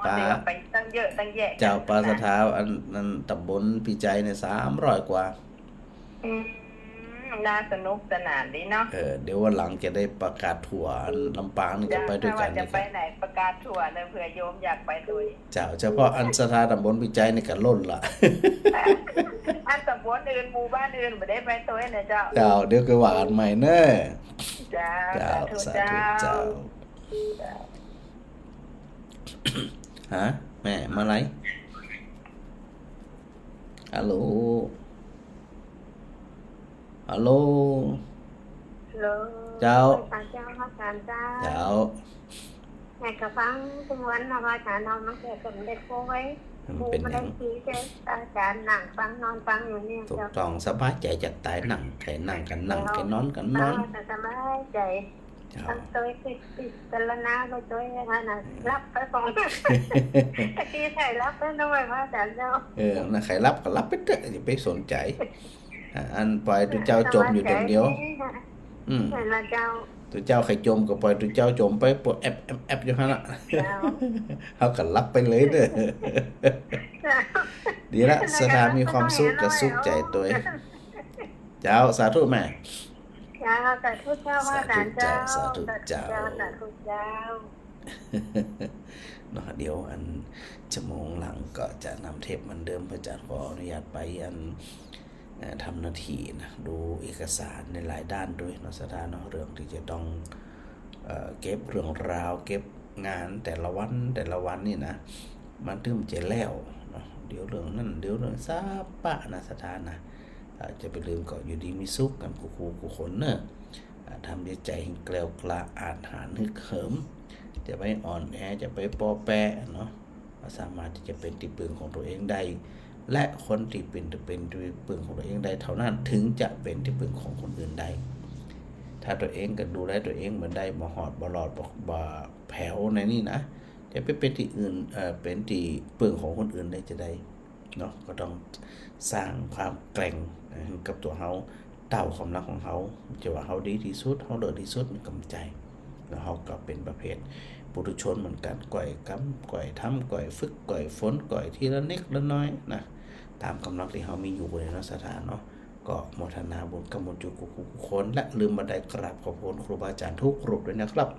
ปา เดี๋ยวไปตั้งเยอะตั้งแยะ เจ้า ปาศรัทธา อัน อันต๋ำบลปี้ใจ๋เนี่ย สามร้อยกว่า อืม น่าสนุกสนานดีเนาะ เออ เดี๋ยววันหลังจะได้ประกาศทัวร์ อันลำปางนี่ก็ไปด้วยกั๋น เจ้า ถ้าว่าจะไปไหนประกาศทัวร์เน่อ เผื่อโยมอยากไปตวย เจ้า เฉพาะอันศรัทธาต๋ำบลปี้ใจ๋นี่ก็ล้นละ อันต๋ำบลอื่น หมู่บ้านอื่นบ่ได้ไปตวยนะเจ้า เจ้า เดี๋ยวก็ว่ากั๋นใหม่เน่อ เจ้า เจ้า สาธุ สาธุ เจ้า เจ้า เจ้า ฮะ แม่ มาไหน ฮัลโหล ฮัลโหล ฮัลโหล เจ้า พระอาจ๋ารย์เจ้า พระอาจ๋ารย์เจ้า เจ้า แม่ก็ฟังกู้วันนะ พระอาจ๋ารย์เนาะ มันก็สมเด็จโค้ย มันเป๋นหยัง บ่ได้คุยกับอาจ๋ารย์ นั่งฟังนอนฟังอยู่เนี่ย ถูกต้อง เจ้า สบายใจ๋จะต๋าย นั่งใผนั่งกั๋นนั่ง เจ้า ใผนอนกั๋นนอน เออ สบายใจ๋ เจ้า ตั้งตวยพิจารณาไปตวยอันนั้นน่ะ หลับไปก่อน ตะกี้ใค่หลับแล้วนะ พระอาจ๋ารย์เจ้า เออ นะ ใค่หลับก็หลับไปเต๊อะ อย่าไปสนใจ๋ อ่ะ อันปล่อยตุ๊เจ้าจ่มอยู่ตรงเดียว สบายใจ๋ อืม ใค่ละเจ้า ตุ๊เจ้าใค่จ่มก็ปล่อยตุ๊เจ้าจ่มไป ปวดแอบแอบแอบอยู่หั้นละ เจ้า เฮาก็หลับไปเลยเน่อ เจ้า ดีละ ศรัทธามีความสุขก็สุขใจ๋ตวย เจ้า สาธุแม่ เจ้า สาธุเจ้า พระอาจ๋ารย์เจ้า สาธุเจ้า สาธุเจ้า สาธุเจ้า เนาะ เดี๋ยวอันชั่วโมงหลังก็จะนำเทปเหมือนเดิม พระอาจ๋ารย์ขออนุญาตไปอัน เอ่อ ทำหน้าที่นะ ดูเอกสารในหลายด้านตวยเนาะ ศรัทธาเนาะ เรื่องตี้จะต้อง เอ่อ เก็บเรื่องราว เก็บงานแต่ละวัน แต่ละวันนี่นะ มันถึงจะแล้วเนาะ เดี๋ยวเรื่องนั้น เดี๋ยวเรื่องสะปะนะ ศรัทธานะ อ่า จะไปลืมก็อยู่ดีมีสุขกั๋นกู้ กู้ กู้คนเน่อ อ่า ทำจิตใจ๋หื้อแกล้วกล้าอาจหาญฮึกเหิม จะไปอ่อนแอ จะไปปอแปะเนาะ ก็สามารถตี้จะเป๋นตี้ปึงของตั๋วเองได้ และคนตี้เป๋น เป๋นตี้ปึงของตั๋วเองได้เต้านั้น ถึงจะเป๋นตี้ปึงของคนอื่นได้ ถ้าตั๋วเองก็ดูแลตั๋วเองบ่ได้ บ่ฮอด บ่รอด บ่ บ่แผวในนี่นะ จะไปเป๋นตี้อื่น เอ่อ เป๋นตี้ปึงของคนอื่นได้จะใด เนาะ ก็ต้องสร้างความแกร่ง เอ่อ กับตั๋วเฮา เต้าความรักของเฮา จะว่าเฮาดีตี้สุด เฮาเลิศตี้สุด มันก็บ่ใจ้ แล้วเฮาก็เป๋นประเภท ปุถุชนเหมือนกั๋น ก้อยกำ ก้อยทำ ก้อยฝึก ก้อยฝน ก้อยทีละนิดละน้อยนะ ต๋ามก๋ำลังตี้เฮามีอยู่เลยเนาะ ศรัทธาเนาะ ก็โมทนาบุญกำบุญจุ๊กู้คน และลืมบ่ได้กราบขอบคุณครูบาอาจ๋ารย์กู้รูปด้วยนะครับ